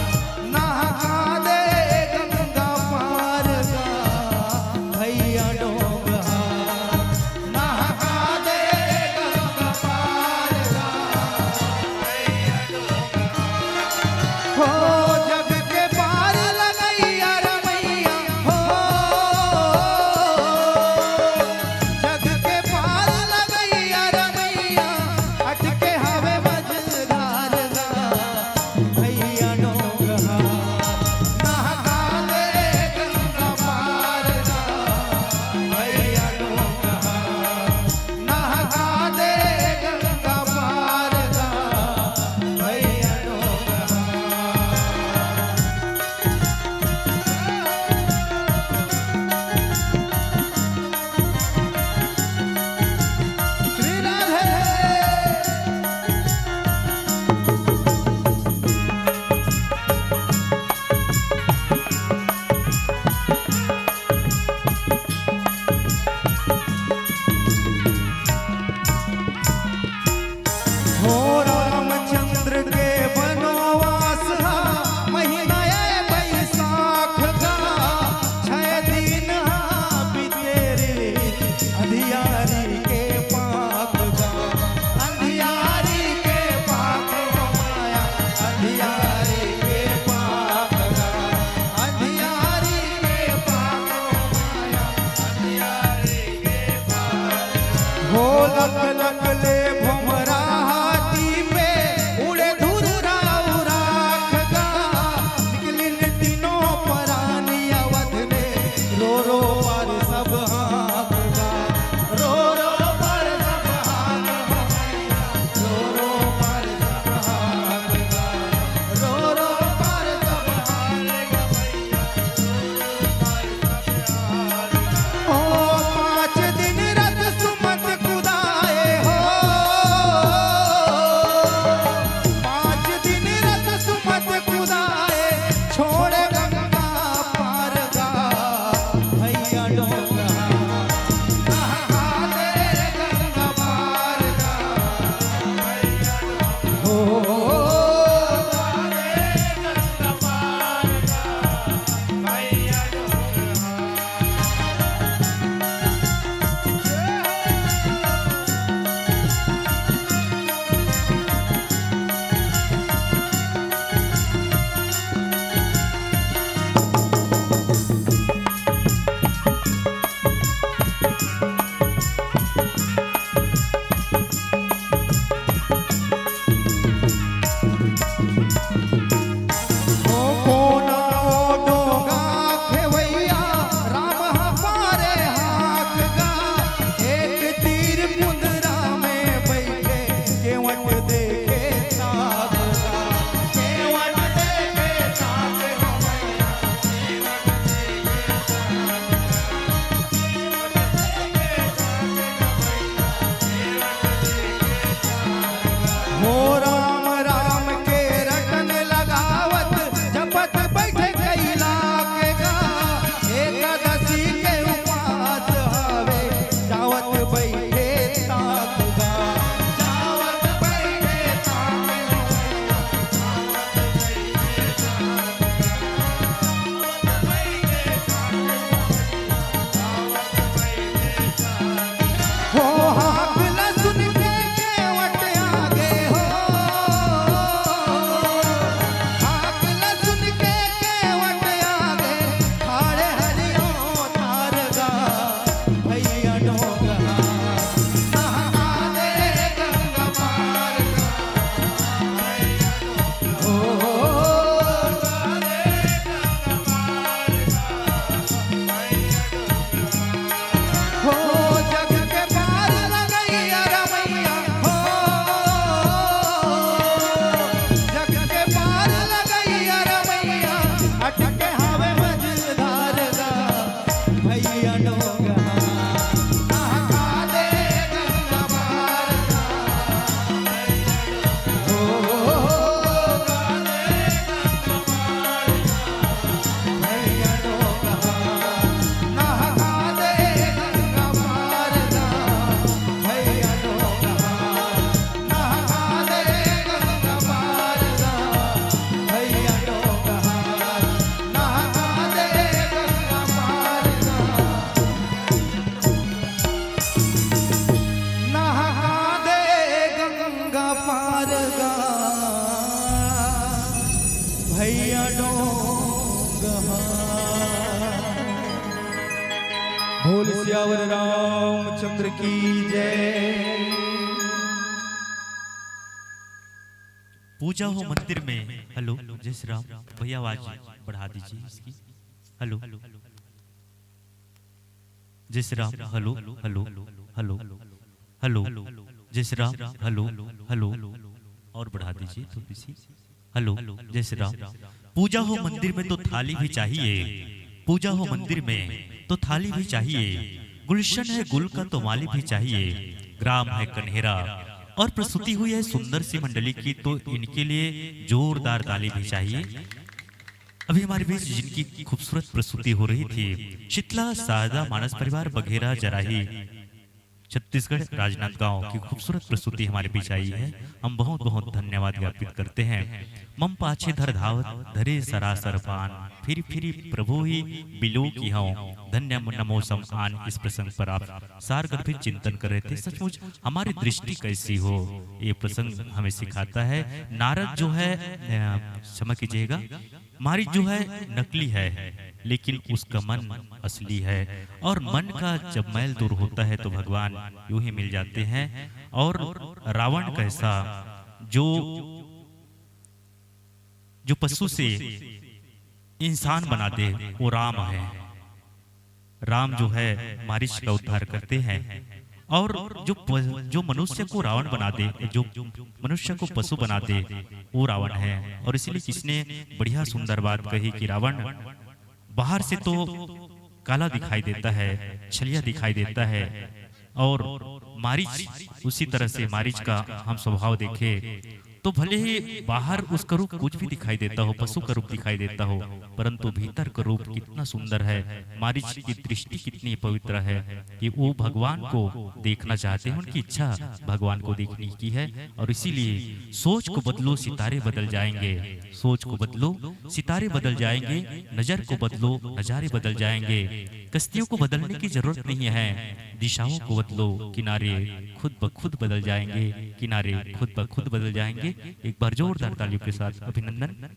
नहका दे गंगा पार गा भैया डोंगहार। नहका दे गंगा पार गा भैया डोंगहार। हो जग के पार लगैया रे मैया, भैया डोंगहा। बोल सियावर रामचंद्र की जय। पूजा हो मंदिर में। हेलो, जय श्री राम। भैया, आवाज बढ़ा दीजिए इसकी। हेलो, जय Shri Ram. Hello, hello, hello, hello, जय श्री राम। हेलो, हेलो, और बढ़ा दीजिए थोड़ी सी। हेलो, जय श्री राम। पूजा हो मंदिर में तो थाली भी चाहिए, पूजा हो मंदिर में तो थाली भी चाहिए, गुलशन है गुल का तो माली भी चाहिए, ग्राम है कन्हेरा और प्रस्तुति हुई है सुंदर सी मंडली की, तो इनके लिए जोरदार ताली भी चाहिए। अभी हमारे बीच जिनकी खूबसूरत प्रस्तुति हो रही थी, शीतला शारदा मानस परिवार बघेरा जराही, छत्तीसगढ़ राजनांदगांव की खूबसूरत प्रस्तुति हमारे बीच आई है। हम बहुत बहुत धन्यवाद ज्ञापित करते हैं। मम पाछे धर धावत धरे सरासर पान, फिर फिर प्रभु ही बिलो की हूँ, धन्य नमो सम आन। इस प्रसंग पर आप सार गर्भित चिंतन कर रहे थे। सचमुच हमारी दृष्टि कैसी हो, ये प्रसंग हमें सिखाता है। नारद जो है, अ, क्षमा कीजिएगा, मारिच जो है नकली है, लेकिन उसका मन असली है। और मन का जब मैल दूर होता है तो भगवान यूं ही मिल जाते हैं। और रावण कैसा, जो, जो पशु से इंसान बना दे, वो राम है। राम जो है मारिच का उद्धार करते हैं, और जो प-, जो मनुष्य को रावण बना दे, जो मनुष्य को पशु बना दे, वो रावण है। और इसलिए किसने बढ़िया सुंदर बात कही कि रावण बाहर से तो काला दिखाई देता है, छलिया दिखाई देता है, और मारिच उसी तरह से, मारिच का हम स्वभाव देखें तो भले ही बाहर उसका रूप कुछ भी दिखाई देता हो, पशु का रूप दिखाई देता हो, परंतु भीतर का रूप कितना सुंदर है, मारिच की दृष्टि कितनी पवित्र है कि वो भगवान को देखना चाहते हैं, उनकी इच्छा भगवान को देखने की है। और इसीलिए सोच को बदलो, सितारे बदल जाएंगे। सोच को बदलो, सितारे बदल जाएंगे। नजर को बदलो, नजारे बदल जाएंगे। कश्तियों को बदलने की जरूरत नहीं है, दिशाओं को बदलो, किनारे खुद ब खुद बदल जाएंगे, किनारे खुद ब खुद बदल जाएंगे। एक बार जोरदार तालियों के साथ अभिनंदन।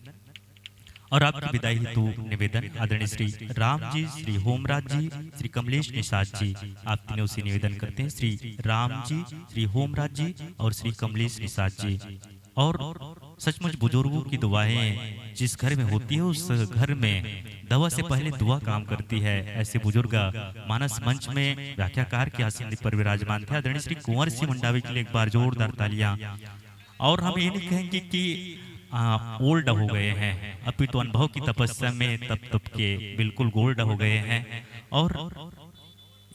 और आपकी विदाई हेतु निवेदन, आदरणीय श्री राम जी, श्री होमराज जी, श्री कमलेश निषाद जी, आप तीनों से निवेदन करते हैं, श्री राम जी, श्री होमराज जी और श्री कमलेश निषाद जी। और सचमुच बुजुर्गों की दुआएं जिस घर में होती है, उस घर में दवा से पहले दुआ काम करती है। ऐसे बुजुर्ग मानस मंच में व्याख्याकार के आसन पर विराजमान थे, आदरणीय श्री कुंवर सिंह मंडावी के लिए एक बार जोरदार तालियां। और हम ये नहीं कहेंगे कि, आ, ओल्ड हो गए हैं, अभी तो अनुभव की तपस्या में तप तप के बिल्कुल गोल्ड हो गए हैं। और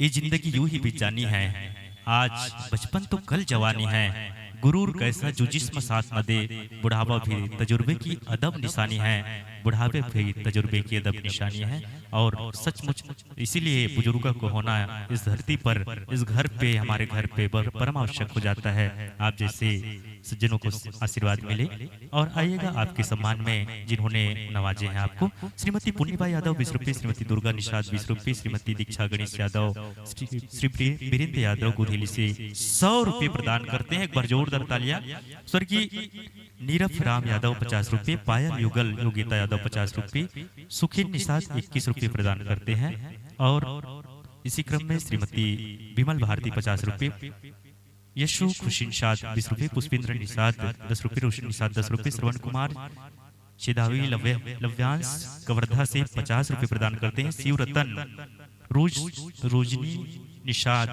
ये जिंदगी यूं ही बीत जानी है। आज बचपन तो कल जवानी है, गुरूर कैसा जो जिस्म साथ न दे, बुढ़ापा भी तजुर्बे की अदब निशानी है, बुढ़ापे भी तजुर्बे की अदब निशानी है। और सचमुच इसीलिए बुजुर्गों को होना इस धरती पर, इस घर पे, हमारे घर पे बर-, परम आवश्यक हो जाता है। आप जैसे सज्जनों को आशीर्वाद मिले। और आइएगा, आपके सम्मान में जिन्होंने नवाजे हैं आपको, श्रीमती पुण्यबा यादव बीस रुपये, श्रीमती दुर्गा निषाद बीस रुपये, श्रीमती दीक्षा गणेश यादव, श्री, श्री वीरे-, वीरेंद्र यादव गुधेली से सौ रुपये प्रदान करते हैं। एक बार जोरदार तालियां। स्वर्गीय नीरफ राम यादव पचास रुपये, पायल युगल योगिता यादव पचास रुपये, सुखिन निषाद इक्कीस रुपये प्रदान करते हैं। और इसी क्रम में श्रीमती विमल भारती पचास रुपये, यशु खुशी निषाद बीस रुपये, पुष्पेंद्र निषाद दस रुपये, रोशन निषाद दस रुपये, श्रवण कुमार शेदावी लव्य-, लव्यांश कवर्धा से पचास रुपये प्रदान करते हैं। शिव रतन रोज-, रोजनी निषाद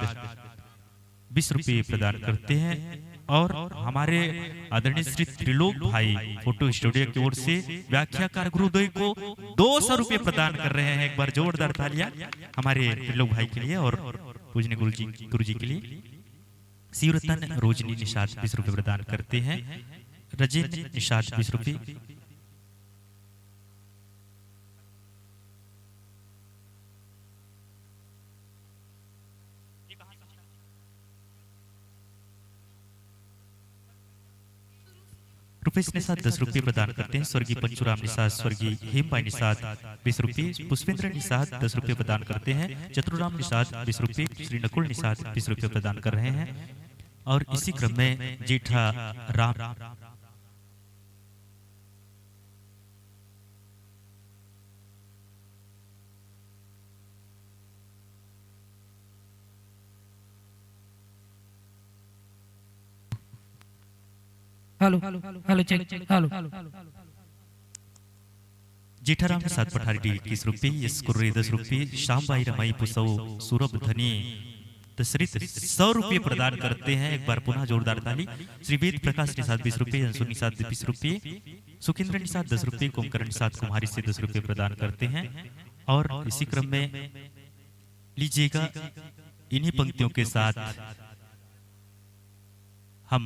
बीस रुपये प्रदान करते हैं। और हमारे आदरणीय श्री त्रिलोक भाई फोटो स्टूडियो की ओर से व्याख्याकार गुरुद्वय को दो सौ रुपये प्रदान कर रहे हैं। एक बार जोरदार तालियां हमारे त्रिलोक भाई के लिए और पूजनीय गुरु जी, गुरु जी के लिए। शिवरतन रोजनी निषाद बीस रुपये प्रदान करते हैं। रजिन निषाद बीस रुपये। रुपेश निषाद दस रुपये प्रदान करते हैं। स्वर्गीय पंचुराम निषाद, स्वर्गीय हेमबाई निषाद बीस रुपये, पुष्पेंद्र निषाद दस रुपये प्रदान करते हैं। चतुराम निषाद बीस रुपये, श्री नकुल निषाद बीस रुपये प्रदान कर रहे हैं। और इसी क्रम में Jetha Ram, hello, hello, check, check, hello. Jetharam Nishad Pathari D इक्कीस रुपये, यश कुर्रे दस रुपये, श्याम बाई रमाई पुसौ सूरभ धनी दशरथ सौ रुपये प्रदान करते हैं। एक बार पुनः जोरदार ताली। श्री वेद प्रकाश निषाद बीस रुपये, अंशु निषाद बीस रुपये, सुकेंद्र निषाद दस रुपये, कुंभकर्ण निषाद कुम्हारी से दस रुपये प्रदान करते हैं। और इसी क्रम में लीजिएगा, इन्हीं पंक्तियों के साथ हम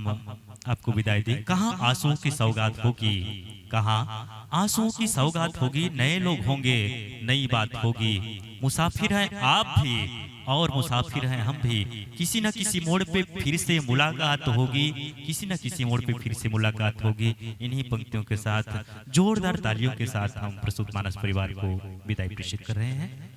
आपको विदाई दें। कहाँ आंसुओं की सौगात होगी, कहाँ आंसुओं की सौगात होगी, नए लोग होंगे, नई बात होगी। मुसाफिर हैं आप भी और मुसाफिर हैं हम भी। किसी न किसी मोड़ पे फिर से मुलाकात होगी, किसी न किसी मोड़ पे फिर से मुलाकात होगी। इन्हीं पंक्तियों के साथ, जोरदार तालियों के साथ हम प्रस्तुत मानस परिवार को विदाई प्रेषित कर रहे हैं।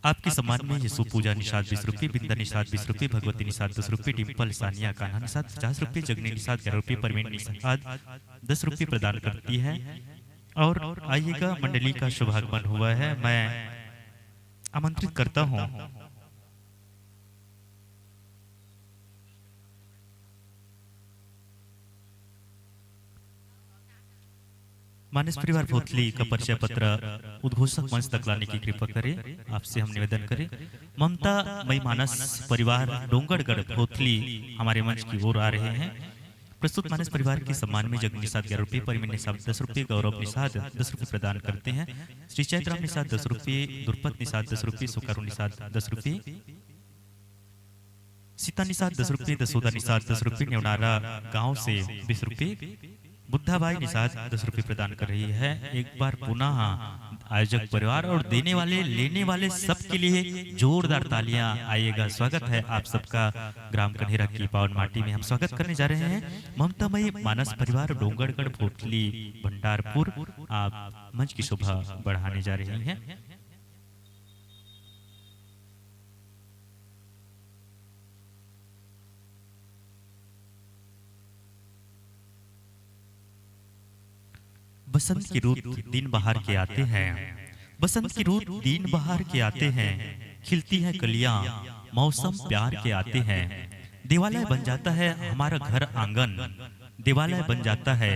आपके सम्मान में यशु पूजा निषाद बीस रुपये, बिंदा निषाद बीस रुपये, भगवती निषाद दस रुपये, डिम्पल, सानिया, कान्हा निषाद पचास रुपये, जगनी निषाद ग्यारह रुपये, परवीन निषाद दस रुपये प्रदान करती है। और आइएगा, मंडली का शुभागमन हुआ है, मैं आमंत्रित करता हूँ। मानस परिवार भोथली का परिचय पत्र उद्घोषक मंच तक लाने की कृपा करें, आपसे हम निवेदन करें। ममता मई मानस परिवार डोंगरगढ़ भोथली हमारे मंच की ओर आ रहे हैं। प्रस्तुत मानस परिवार के सम्मान में जगन निषाद ग्यारह रुपये, परवीन निषाद दस रुपये, गौरव निषाद दस रुपये प्रदान करते हैं। श्री चैतराम निषाद दस रुपये, दुर्पत निषाद दस रुपये, सुकारू निषाद दस रुपये, सीता निषाद दस रुपये, दसोदा निषाद दस रुपये, नेवनारा गांव से बीस रुपये, बुद्धाबाई निषाद दस रुपये प्रदान कर रही है। एक बार पुनः आयोजक परिवार और देने वाले, लेने वाले सबके लिए जोरदार तालियां। आइएगा, स्वागत है आप सबका ग्राम कन्हेरा की पावन माटी में। हम स्वागत करने जा रहे हैं ममतामयी मानस परिवार डोंगरगढ़ भोटली भंडारपुर, आप मंच की शोभा बढ़ाने जा रही हैं। बसंत की रुत दिन बहार के आते हैं, बसंत की रुत दिन बहार के आते हैं, खिलती हैं कलियां, मौसम प्यार के आते हैं। देवालय बन जाता है हमारा घर आंगन, देवालय बन जाता है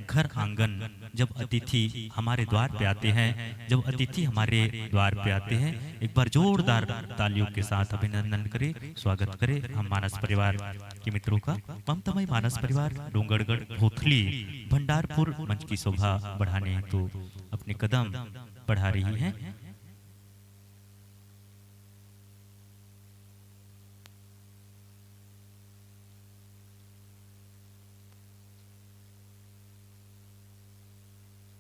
घर आंगन, जब अतिथि हमारे द्वार पे आते हैं, जब अतिथि हमारे द्वार पे आते हैं। एक बार जोरदार तालियों के साथ अभिनंदन करें, स्वागत करें हम मानस परिवार के मित्रों का। ममतामयी मानस परिवार डोंगरगढ़ भोथली भंडारपुर मंच की शोभा बढ़ाने हेतु अपने कदम बढ़ा रही है।